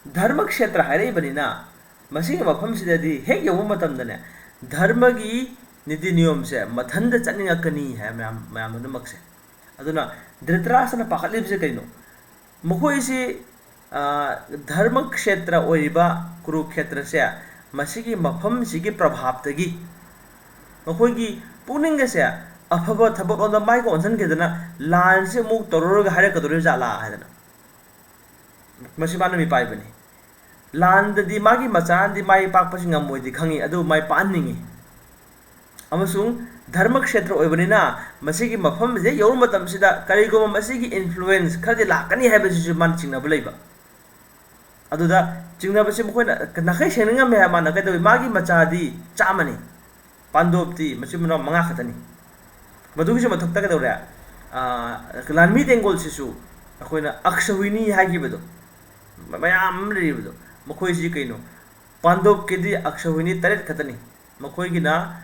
ꯙꯔꯃ ꯈꯦꯇ꯭ꯔ ꯍꯥꯏꯔꯛꯏꯕꯅꯤꯅ, ꯃꯁꯤꯒꯤ ꯃꯐꯝꯁꯤꯗꯗꯤ ꯍꯦꯛ ꯌꯧꯕ ꯃꯇꯝꯗꯅꯦ, ꯙꯔꯃꯒꯤ ꯅꯤꯇꯤ ꯅꯤꯌꯣꯝꯁꯦ ꯃꯊꯟꯇ ꯆꯠꯅꯤꯡꯉꯛꯀꯅꯤ ꯍꯥꯏ ꯃꯌꯥꯝ, ꯃꯌꯥꯝ ꯄꯨꯝꯅꯃꯛꯁꯦ꯫ ꯑꯗꯨꯅ ꯙ꯭ꯔꯤꯇꯔꯥꯁꯅ ꯄꯥꯈꯠꯂꯤꯕꯁꯦ ꯀꯩꯅꯣ? ꯃꯈꯣꯏꯁꯤ, ꯙꯔꯃ ꯈꯦꯇ꯭ꯔ ꯑꯣꯏꯔꯤꯕ ꯀꯨꯔꯨꯈꯦꯇ꯭ꯔꯁꯦ, ꯃꯁꯤꯒꯤ ꯃꯐꯝꯁꯤꯒꯤ ꯄ꯭ꯔꯚꯥꯞꯇꯒꯤ ꯃꯈꯣꯏꯒꯤ ꯄꯨꯛꯅꯤꯡꯒꯁꯦ ꯑꯐꯕ ꯊꯕꯛꯂꯣꯝꯗ ꯃꯥꯏꯒ ꯑꯣꯟꯁꯤꯟꯈꯤꯗꯅ, ꯂꯥꯟꯁꯤ ꯑꯃꯨꯛ ꯇꯧꯔꯔꯣꯏꯒ ꯍꯥꯏꯔꯛꯀꯗꯧꯔꯤꯕ ꯖꯥꯠꯂꯥ ꯍꯥꯏꯗꯅ꯫ ꯃꯁꯤ ꯃꯥꯅ ꯃꯤꯄꯥꯏꯕꯅꯤ꯫ ꯂꯥꯟꯗꯗꯤ ꯃꯥꯒꯤ ꯃꯆꯥꯅꯗꯤ ꯃꯥꯏ ꯄꯥꯛꯄꯁꯤ ꯉꯝꯃꯣꯏꯗꯤ ꯈꯪꯉꯤ, ꯑꯗꯨꯕꯨ ꯃꯥꯏ ꯄꯥꯛꯍꯟꯅꯤꯡꯉꯤ꯫ ꯑꯃꯁꯨꯡ ꯙꯔꯃ ꯈꯦꯇ꯭ꯔ ꯑꯣꯏꯕꯅꯤꯅ, ꯃꯁꯤꯒꯤ ꯃꯐꯝꯁꯤꯗ ꯌꯧꯔꯨ ꯃꯇꯝꯁꯤꯗ ꯀꯔꯤꯒꯨꯝꯕ ꯃꯁꯤꯒꯤ influence ꯈꯔꯗꯤ ꯂꯥꯛꯀꯅꯤ ꯍꯥꯏꯕꯁꯤꯁꯨ ꯃꯥꯅ ꯆꯤꯡꯅꯕ ꯂꯩꯕ꯫ ꯑꯗꯨꯗ ꯆꯤꯡꯅꯕꯁꯤ ꯃꯈꯣꯏꯅ ꯅꯥꯈꯩ ꯁꯦꯡꯅ ꯉꯝꯃꯦ ꯍꯥꯏ ꯃꯥꯅ ꯀꯩꯗꯧꯋꯤ? ꯃꯥꯒꯤ ꯃꯆꯥꯗꯤ ꯆꯥꯝꯃꯅꯤ, ꯄꯥꯟꯗꯣꯞꯇꯤ ꯃꯆꯤꯟ ꯃꯅꯥꯎ ꯃꯉꯥ ꯈꯛꯇꯅꯤ꯫ ꯃꯗꯨꯒꯤꯁꯨ ꯃꯊꯛꯇ ꯀꯩꯗꯧꯔꯦ? ꯂꯥꯟꯃꯤ ꯇꯦꯡꯒꯣꯜꯁꯤꯁꯨ ꯑꯩꯈꯣꯏꯅ ꯑꯛꯁꯍꯨꯏꯅꯤ ꯍꯥꯏꯈꯤꯕꯗꯣ, ꯃꯌꯥꯝ ꯑꯃ ꯂꯩꯔꯤꯕꯗꯣ, ꯃꯈꯣꯏꯁꯤ ꯀꯩꯅꯣ? ꯄꯥꯟꯗꯣꯞꯀꯤꯗꯤ ꯑꯛꯁꯍꯨꯏꯅꯤ ꯇꯔꯦꯠ ꯈꯛꯇꯅꯤ꯫ ꯃꯈꯣꯏꯒꯤꯅ,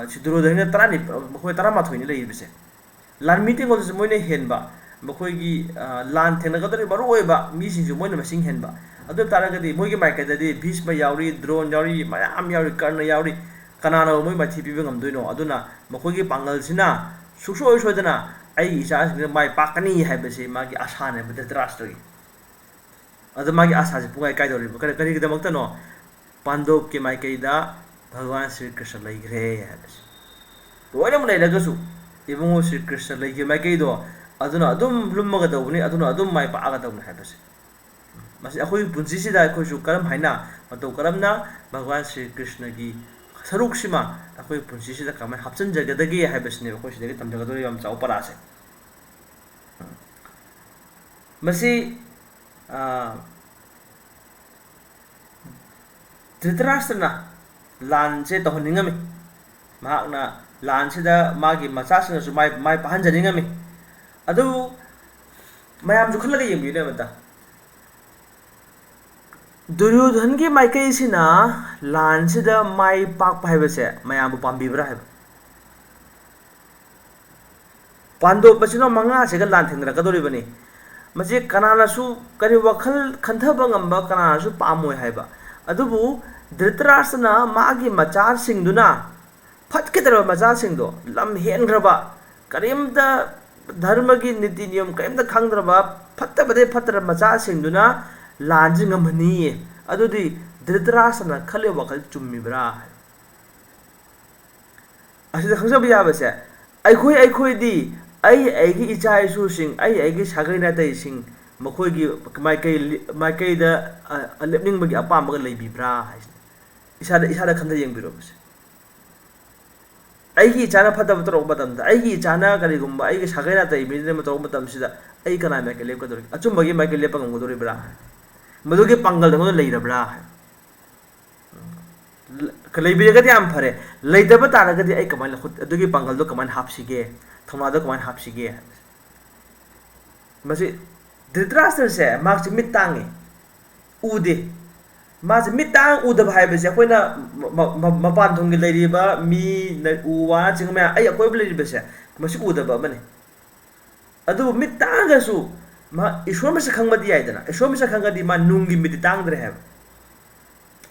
ꯁꯤ ꯗꯨꯔꯣꯙꯅꯒꯤꯅ ꯇꯔꯥꯅꯤ, ꯃꯈꯣꯏ ꯇꯔꯥꯃꯥꯊꯣꯏꯅꯤ ꯂꯩꯔꯤꯕꯁꯦ꯫ ꯂꯥꯟꯃꯤ ꯇꯦꯡꯒꯣꯜꯗꯁꯨ ꯃꯣꯏꯅ ꯍꯦꯟꯕ, ꯃꯈꯣꯏꯒꯤ, ꯂꯥꯟ ꯊꯦꯡꯅꯒꯗꯧꯔꯤꯕ ꯃꯔꯨꯑꯣꯏꯕ ꯃꯤꯁꯤꯡꯁꯨ ꯃꯣꯏꯅ ꯃꯁꯤꯡ ꯍꯦꯟꯕ꯫ ꯑꯗꯨ ꯑꯣꯏꯕ ꯇꯥꯔꯒꯗꯤ ꯃꯣꯏꯒꯤ ꯃꯥꯏꯀꯩꯗꯗꯤ ꯚꯤꯁꯃ ꯌꯥꯎꯔꯤ, ꯗ꯭ꯔꯣꯟ ꯌꯥꯎꯔꯤ, ꯃꯌꯥꯝ ꯌꯥꯎꯔꯤ, ꯀꯔꯅ ꯌꯥꯎꯔꯤ, ꯀꯅꯥꯅꯕꯨ ꯃꯣꯏ ꯃꯥꯏꯊꯤ ꯄꯤꯕ ꯉꯝꯗꯣꯏꯅꯣ? ꯑꯗꯨꯅ ꯃꯈꯣꯏꯒꯤ ꯄꯥꯡꯒꯜꯁꯤꯅ ꯁꯨꯡꯁꯣꯏ ꯁꯣꯏꯗꯅ ꯑꯩꯒꯤ ꯏꯆꯥꯁꯤꯡꯁꯤꯅ ꯃꯥꯏ ꯄꯥꯛꯀꯅꯤ ꯍꯥꯏꯕꯁꯤ ꯃꯥꯒꯤ ꯑꯥꯁꯥꯅꯦꯕ ꯙ꯭ꯔꯤꯇꯔꯥꯁꯇ꯭ꯔꯒꯤ꯫ ꯑꯗ ꯃꯥꯒꯤ ꯑꯥꯁꯥꯁꯤ ꯄꯨꯡꯀꯥꯏ ꯀꯥꯏꯗꯧꯔꯤꯕ? ꯀꯔꯤ, ꯀꯔꯤꯒꯤꯗꯃꯛꯇꯅꯣ? ꯄꯥꯟꯗꯣꯞꯀꯤ ꯃꯥꯏꯀꯩꯗ ꯚꯒꯋꯥꯟ ꯁ꯭ꯔꯤ ꯀ꯭ꯔꯤꯁꯅ ꯂꯩꯈ꯭ꯔꯦ ꯍꯥꯏꯕꯁꯦ꯫ ꯂꯣꯏꯅꯃꯛ ꯂꯩꯔꯒꯁꯨ ꯏꯕꯨꯡꯉꯣ ꯁ꯭ꯔꯤ ꯀ꯭ꯔꯤꯁꯅ ꯂꯩꯈꯤꯕ ꯃꯥꯏꯀꯩꯗꯣ, ꯑꯗꯨꯅ ꯑꯗꯨꯝ ꯂꯨꯝꯃꯒꯗꯧꯕꯅꯤ, ꯑꯗꯨꯅ ꯑꯗꯨꯝ ꯃꯥꯏ ꯄꯥꯛꯑꯒꯗꯧꯕꯅꯤ ꯍꯥꯏꯕꯁꯦ꯫ ꯃꯁꯤ ꯑꯩꯈꯣꯏꯒꯤ ꯄꯨꯟꯁꯤꯁꯤꯗ ꯑꯩꯈꯣꯏꯁꯨ ꯀꯔꯝ ꯍꯥꯏꯅ, ꯃꯇꯧ ꯀꯔꯝꯅ ꯚꯒꯋꯥꯟ ꯁ꯭ꯔꯤ ꯀ꯭ꯔꯤꯁꯅꯒꯤ ꯁꯔꯨꯛꯁꯤꯃ ꯑꯩꯈꯣꯏꯒꯤ ꯄꯨꯟꯁꯤꯁꯤꯗ ꯀꯃꯥꯏꯅ ꯍꯥꯞꯆꯤꯟꯖꯒꯗꯒꯦ ꯍꯥꯏꯕꯁꯤꯅꯦꯕ ꯑꯩꯈꯣꯏ ꯁꯤꯗꯒꯤ ꯇꯝꯖꯒꯗꯧꯔꯤꯕ ꯌꯥꯝ ꯆꯥꯎꯕ ꯄꯔꯥꯁꯦ꯫ ꯃꯁꯤ, ꯑ, ꯙ꯭ꯔꯤꯇꯔꯥꯁꯇ꯭ꯔꯅ ꯂꯥꯟꯁꯦ ꯇꯧꯍꯟꯅꯤꯡꯉꯝꯃꯤ꯫ ꯃꯍꯥꯛꯅ ꯂꯥꯟꯁꯤꯗ ꯃꯥꯒꯤ ꯃꯆꯥꯁꯤꯡꯅꯁꯨ ꯃꯥꯏ, ꯃꯥꯏ ꯄꯥꯛꯍꯟꯖꯅꯤꯡꯉꯝꯃꯤ꯫ ꯑꯗꯨꯕꯨ ꯃꯌꯥꯝꯁꯨ ꯈꯜꯂꯒ ꯌꯦꯡꯕꯤꯌꯨꯅꯦ ꯑꯃꯇ꯫ ꯗꯨꯔꯌꯣꯙꯟꯒꯤ ꯃꯥꯏꯀꯩꯁꯤꯅ ꯂꯥꯟꯁꯤꯗ ꯃꯥꯏ ꯄꯥꯛꯄ ꯍꯥꯏꯕꯁꯦ ꯃꯌꯥꯝꯕꯨ ꯄꯥꯝꯕꯤꯕ꯭ꯔꯥ ꯍꯥꯏꯕ? ꯄꯥꯟꯗꯣꯞ ꯃꯆꯤꯟ ꯃꯅꯥꯎ ꯃꯉꯥꯁꯤꯒ ꯂꯥꯟ ꯊꯦꯡꯅꯔꯛꯀꯗꯧꯔꯤꯕꯅꯤ꯫ ꯃꯁꯤ ꯀꯅꯥꯅꯁꯨ ꯀꯔꯤ ꯋꯥꯈꯜ ꯈꯟꯊꯕ ꯉꯝꯕ ꯀꯅꯥꯅꯁꯨ ꯄꯥꯝꯃꯣꯏ ꯍꯥꯏꯕ꯫ ꯑꯗꯨꯕꯨ ꯙ꯭ꯔꯤꯇꯔꯥꯁꯇ꯭ꯔꯅ ꯃꯥꯒꯤ ꯃꯆꯥꯁꯤꯡꯗꯨꯅ, ꯐꯠꯈꯤꯗ꯭ꯔꯕ ꯃꯆꯥꯁꯤꯡꯗꯣ, ꯂꯝ ꯍꯦꯟꯈ꯭ꯔꯕ, ꯀꯔꯤꯝꯇ ꯙꯔꯃꯒꯤ ꯅꯤꯇꯤ ꯅꯤꯌꯣꯝ ꯀꯔꯤꯝꯇ ꯈꯪꯗ꯭ꯔꯕ, ꯐꯠꯇꯕꯗꯩ ꯐꯠꯇ꯭ꯔꯕ ꯃꯆꯥꯁꯤꯡꯗꯨꯅ ꯂꯥꯟꯁꯤ ꯉꯝꯍꯟꯅꯤꯡꯉꯤ꯫ ꯑꯗꯨꯗꯤ ꯙ꯭ꯔꯤꯇꯔꯥꯁꯇ꯭ꯔꯅ ꯈꯜꯂꯤꯕ ꯋꯥꯈꯜ ꯆꯨꯝꯃꯤꯕ꯭ꯔꯥ? ꯑꯁꯤꯗ ꯈꯪꯖꯕ ꯌꯥꯕꯁꯦ, ꯑꯩꯈꯣꯏ, ꯑꯩꯈꯣꯏꯗꯤ, ꯑꯩ, ꯑꯩꯒꯤ ꯏꯆꯥ ꯏꯁꯨꯁꯤꯡ, ꯑꯩ, ꯑꯩꯒꯤ ꯁꯥꯒꯩ ꯅꯥꯇꯩꯁꯤꯡ, ꯃꯈꯣꯏꯒꯤ ꯃꯥꯏꯀꯩ, ꯃꯥꯏꯀꯩꯗ, ꯑ, ꯂꯦꯞꯅꯤꯡꯕꯒꯤ ꯑꯄꯥꯝꯕꯒ ꯂꯩꯕꯤꯕ꯭ꯔꯥ ꯍꯥꯏꯁꯤꯅꯤ꯫ ꯏꯁꯥꯗ, ꯏꯁꯥꯗ ꯈꯟꯊ ꯌꯦꯡꯕꯤꯔꯣ ꯃꯁꯤ꯫ ꯑꯩꯒꯤ ꯏꯆꯥꯅ ꯐꯠꯇꯕ ꯇꯧꯔꯛꯄ ꯃꯇꯝꯗ, ꯑꯩꯒꯤ ꯏꯆꯥꯅ ꯀꯔꯤꯒꯨꯝꯕ ꯑꯩꯒꯤ ꯁꯥꯒꯩ ꯅꯥꯇꯩ ꯃꯤꯗꯨꯅ ꯇꯧꯔꯛꯄ ꯃꯇꯝꯁꯤꯗ, ꯑꯩ ꯀꯅꯥꯏ ꯃꯥꯏꯀꯩ ꯂꯦꯞꯀꯗꯧꯔꯤꯒꯦ? ꯑꯆꯨꯝꯕꯒꯤ ꯃꯥꯏꯀꯩ ꯂꯦꯞꯄ ꯉꯝꯒꯗꯧꯔꯤꯕ꯭ꯔꯥ? ꯃꯗꯨꯒꯤ ꯄꯥꯡꯒꯜ ꯑꯩꯉꯣꯟꯗ ꯂꯩꯔꯕ꯭ꯔꯥ? ꯂ-, ꯂꯩꯕꯤꯔꯒꯗꯤ ꯌꯥꯝ ꯐꯔꯦ꯫ ꯂꯩꯇꯕ ꯇꯥꯔꯒꯗꯤ ꯑꯩ ꯀꯃꯥꯏꯅ ꯂꯧꯈꯠ-, ꯑꯗꯨꯒꯤ ꯄꯥꯡꯒꯜꯗꯣ ꯀꯃꯥꯏꯅ ꯍꯥꯞꯁꯤꯒꯦ? ꯊꯧꯅꯥꯗꯣ ꯀꯃꯥꯏꯅ ꯍꯥꯞꯁꯤꯒꯦ ꯍꯥꯏꯕꯁꯦ꯫ ꯃꯁꯤ ꯙ꯭ꯔꯤꯇꯔꯥꯁꯇ꯭ꯔꯁꯦ, ꯃꯍꯥꯛꯁꯦ ꯃꯤꯠ ꯇꯥꯡꯉꯤ, ꯎꯗꯦ꯫ ꯃꯥꯁꯦ ꯃꯤꯠ ꯇꯥꯡ ꯎꯗꯕ ꯍꯥꯏꯕꯁꯦ ꯑꯩꯈꯣꯏꯅ ꯃ-, ꯃ-, ꯃ-, ꯃꯄꯥꯟ ꯊꯣꯡꯒꯤ ꯂꯩꯔꯤꯕ ꯃꯤ, ꯅ-, ꯎ ꯋꯥꯅꯆꯤꯡꯕ ꯃꯌꯥꯝ, ꯑꯩ ꯑꯀꯣꯏꯕ ꯂꯩꯔꯤꯕꯁꯦ, ꯃꯁꯤ ꯎꯗꯕ ꯑꯃꯅꯤ꯫ ꯑꯗꯨꯕꯨ ꯃꯤꯠ ꯇꯥꯡꯉꯒꯁꯨ ꯃꯍꯥꯛ ꯏꯁꯣꯔ ꯃꯁꯛ ꯈꯪꯕꯗꯤ ꯌꯥꯏꯗꯅ, ꯏꯁꯣꯔ ꯃꯁꯛ ꯈꯪꯉꯗꯤ ꯃꯥ ꯅꯨꯡꯒꯤ ꯃꯤꯠꯇꯤ ꯇꯥꯡꯗ꯭ꯔꯦ ꯍꯥꯏꯕ꯫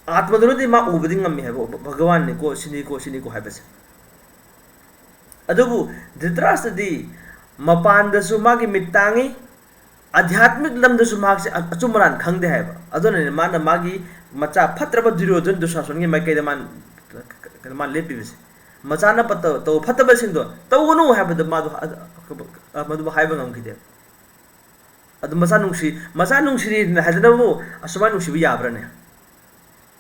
ꯑꯥꯠꯃꯗꯨꯅꯗꯤ ꯃꯥ ꯎꯕꯗꯤ ꯉꯝꯃꯤ ꯍꯥꯏꯕ, ꯚ-, ꯚꯒꯋꯥꯟꯅꯤꯀꯣ, ꯁꯤꯅꯤꯀꯣ, ꯁꯤꯅꯤꯀꯣ ꯍꯥꯏꯕꯁꯦ꯫ ꯑꯗꯨꯕꯨ ꯙ꯭ꯔꯤꯇꯔꯥꯁꯇ꯭ꯔꯗꯤ ꯃꯄꯥꯟꯗꯁꯨ ꯃꯥꯒꯤ ꯃꯤꯠ ꯇꯥꯡꯉꯤ, ꯑꯙ꯭ꯌꯥꯠꯃꯤꯛ ꯂꯝꯗꯁꯨ ꯃꯍꯥꯛꯁꯦ ꯑ-, ꯑꯆꯨꯝ ꯑꯔꯥꯟ ꯈꯪꯗꯦ ꯍꯥꯏꯕ꯫ ꯑꯗꯨꯅꯅꯦ ꯃꯥꯅ ꯃꯥꯒꯤ ꯃꯆꯥ ꯐꯠꯇ꯭ꯔꯕ ꯗꯨꯔꯌꯣꯙꯟ ꯗꯨꯁꯥꯁꯟꯒꯤ ꯃꯥꯏꯀꯩꯗ ꯃꯥꯅ, ꯀꯩꯅꯣ, ꯃꯥꯅ ꯂꯦꯞꯄꯤꯕꯁꯦ꯫ ꯃꯆꯥꯅ ꯄꯠꯇ-, ꯇꯧ ꯐꯠꯇꯕꯁꯤꯡꯗꯣ ꯇꯧꯒꯅꯨ ꯍꯥꯏꯕꯗ ꯃꯥꯗꯣ ꯑ-, ꯑ-, ꯃꯗꯨ ꯍꯥꯏꯕ ꯉꯝꯈꯤꯗꯦ꯫ ꯑꯗꯨ ꯃꯆꯥ ꯅꯨꯡꯁꯤ, ꯃꯆꯥ ꯅꯨꯡꯁꯤꯔꯤꯅ ꯍꯥꯏꯗꯅꯕꯨ ꯑꯁꯨꯃꯥꯏꯅ ꯅꯨꯡꯁꯤꯕ ꯌꯥꯕ꯭ꯔꯥꯅꯦ?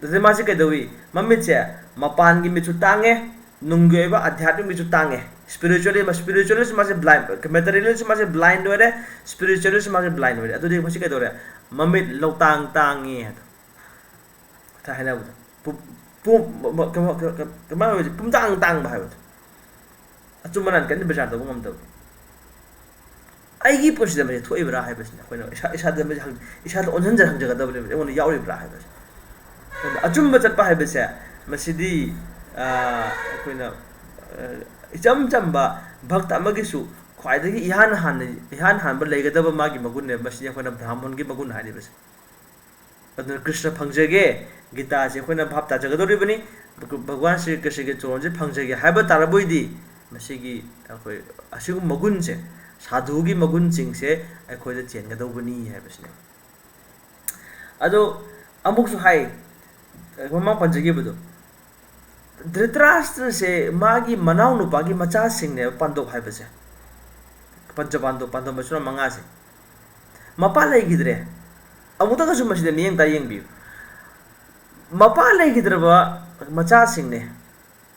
ꯑꯗꯨꯗꯤ ꯃꯥꯁꯦ ꯀꯩꯗꯧꯏ? ꯃꯃꯤꯠꯁꯦ ꯃꯄꯥꯟꯒꯤ ꯃꯤꯠꯁꯨ ꯇꯥꯡꯉꯦ, ꯅꯨꯡꯒꯤ ꯑꯣꯏꯕ ꯑꯙ꯭ꯌꯥꯠꯃꯤꯛ ꯃꯤꯠꯁꯨ ꯇꯥꯡꯉꯦ꯫ Spiritually, spiritualꯁꯨ ꯃꯥꯁꯦ blind, materialꯁꯨ ꯃꯥꯁꯦ blind ꯑꯣꯏꯔꯦ, spiritualꯁꯨ ꯃꯥꯁꯦ blind ꯑꯣꯏꯔꯦ꯫ ꯑꯗꯨꯗꯤ ꯃꯁꯤ ꯀꯩꯗꯧꯔꯦ? ꯃꯃꯤꯠ ꯂꯧꯇꯥꯡ ꯇꯥꯡꯉꯤ ꯍꯥꯏꯗꯣ꯫ ꯉꯁꯥꯏ ꯍꯥꯏꯅꯕꯗꯣ꯫ ꯄꯨ-, ꯄꯨ-, ꯀꯩꯅꯣ, ꯀꯩꯅꯣ, ꯀꯩꯅꯣ, ꯀꯃꯥꯏꯅ ꯑꯣꯏꯁꯦ? ꯄꯨꯝꯇꯥꯡ ꯇꯥꯡꯕ ꯍꯥꯏꯕꯗꯣ꯫ ꯑꯆꯨꯝꯕ ꯂꯥꯟ ꯀꯔꯤꯝꯇ ꯕꯤꯆꯥꯔ ꯇꯧꯕ ꯉꯝꯗꯕ꯫ ꯑꯩꯒꯤ ꯄꯨꯟꯁꯤꯗ ꯃꯁꯤ ꯊꯣꯛꯏꯕ꯭ꯔꯥ ꯍꯥꯏꯕꯁꯤꯅ ꯑꯩꯈꯣꯏꯅ ꯏꯁꯥ, ꯏꯁꯥꯗ ꯃꯁꯤ ꯍꯪ-, ꯏꯁꯥꯗ ꯑꯣꯟꯁꯤꯟꯖꯔ ꯍꯪꯖꯒꯗꯕꯅꯦꯕ, ꯑꯩꯉꯣꯟꯗ ꯌꯥꯎꯔꯤꯕ꯭ꯔꯥ ꯍꯥꯏꯕꯁꯦ꯫ ꯑꯗꯨꯅ ꯑꯆꯨꯝꯕ ꯆꯠꯄ ꯍꯥꯏꯕꯁꯦ, ꯃꯁꯤꯗꯤ, ꯑ, ꯑꯩꯈꯣꯏꯅ, ꯑ, ꯏꯆꯝ ꯆꯝꯕ ꯚꯛꯇ ꯑꯃꯒꯤꯁꯨ ꯈ꯭ꯋꯥꯏꯗꯒꯤ ꯏꯍꯥꯟ ꯍꯥꯟꯅ, ꯏꯍꯥꯟ ꯍꯥꯟꯕ ꯂꯩꯒꯗꯕ ꯃꯥꯒꯤ ꯃꯒꯨꯟꯅꯦꯕ꯫ ꯃꯁꯤꯅꯤ ꯑꯩꯈꯣꯏꯅ ꯕ꯭ꯔꯥꯍꯃꯟꯒꯤ ꯃꯒꯨꯟ ꯍꯥꯏꯔꯤꯕꯁꯦ꯫ ꯑꯗꯨꯅ ꯀ꯭ꯔꯤꯁꯅ ꯐꯪꯖꯒꯦ, ꯒꯤꯇꯥꯁꯦ ꯑꯩꯈꯣꯏꯅ ꯚꯥꯞ ꯇꯥꯖꯒꯗꯧꯔꯤꯕꯅꯤ꯫ ꯚꯒ-, ꯚꯒꯋꯥꯟ ꯁ꯭ꯔꯤ ꯀ꯭ꯔꯤꯁꯅꯒꯤ ꯆꯣꯔꯣꯟꯁꯦ ꯐꯪꯖꯒꯦ ꯍꯥꯏꯕ ꯇꯥꯔꯕꯣꯏꯗꯤ, ꯃꯁꯤꯒꯤ ꯑꯩꯈꯣꯏ ꯑꯁꯤꯒꯨꯝꯕ ꯃꯒꯨꯟꯁꯦ, ꯁꯥꯙꯨꯒꯤ ꯃꯒꯨꯟꯁꯤꯡꯁꯦ ꯑꯩꯈꯣꯏꯗ ꯆꯦꯟꯒꯗꯧꯕꯅꯤ ꯍꯥꯏꯕꯁꯤꯅꯦ꯫ ꯑꯗꯣ ꯑꯃꯨꯛꯁꯨ ꯍꯥꯏ, ꯃꯃꯥꯡ ꯄꯟꯖꯈꯤꯕꯗꯣ, ꯙ꯭ꯔꯤꯇꯔꯥꯁꯇ꯭ꯔꯁꯦ ꯃꯥꯒꯤ ꯃꯅꯥꯎ ꯅꯨꯄꯥꯒꯤ ꯃꯆꯥꯁꯤꯡꯅꯦꯕ ꯄꯥꯟꯗꯣꯞ ꯍꯥꯏꯕꯁꯦ꯫ ꯄꯟꯆ ꯄꯥꯟꯗꯣꯞ, ꯄꯥꯟꯗꯣꯞ ꯃꯆꯤꯟ ꯃꯉꯥꯁꯦ꯫ ꯃꯄꯥ ꯂꯩꯈꯤꯗ꯭ꯔꯦ꯫ ꯑꯃꯨꯛꯇꯪꯒꯁꯨ ꯃꯁꯤꯗ ꯃꯤꯠꯌꯦꯡ ꯇꯥ ꯌꯦꯡꯕꯤꯌꯨ꯫ ꯃꯄꯥ ꯂꯩꯈꯤꯗ꯭ꯔꯕ ꯃꯆꯥꯁꯤꯡꯅꯦ꯫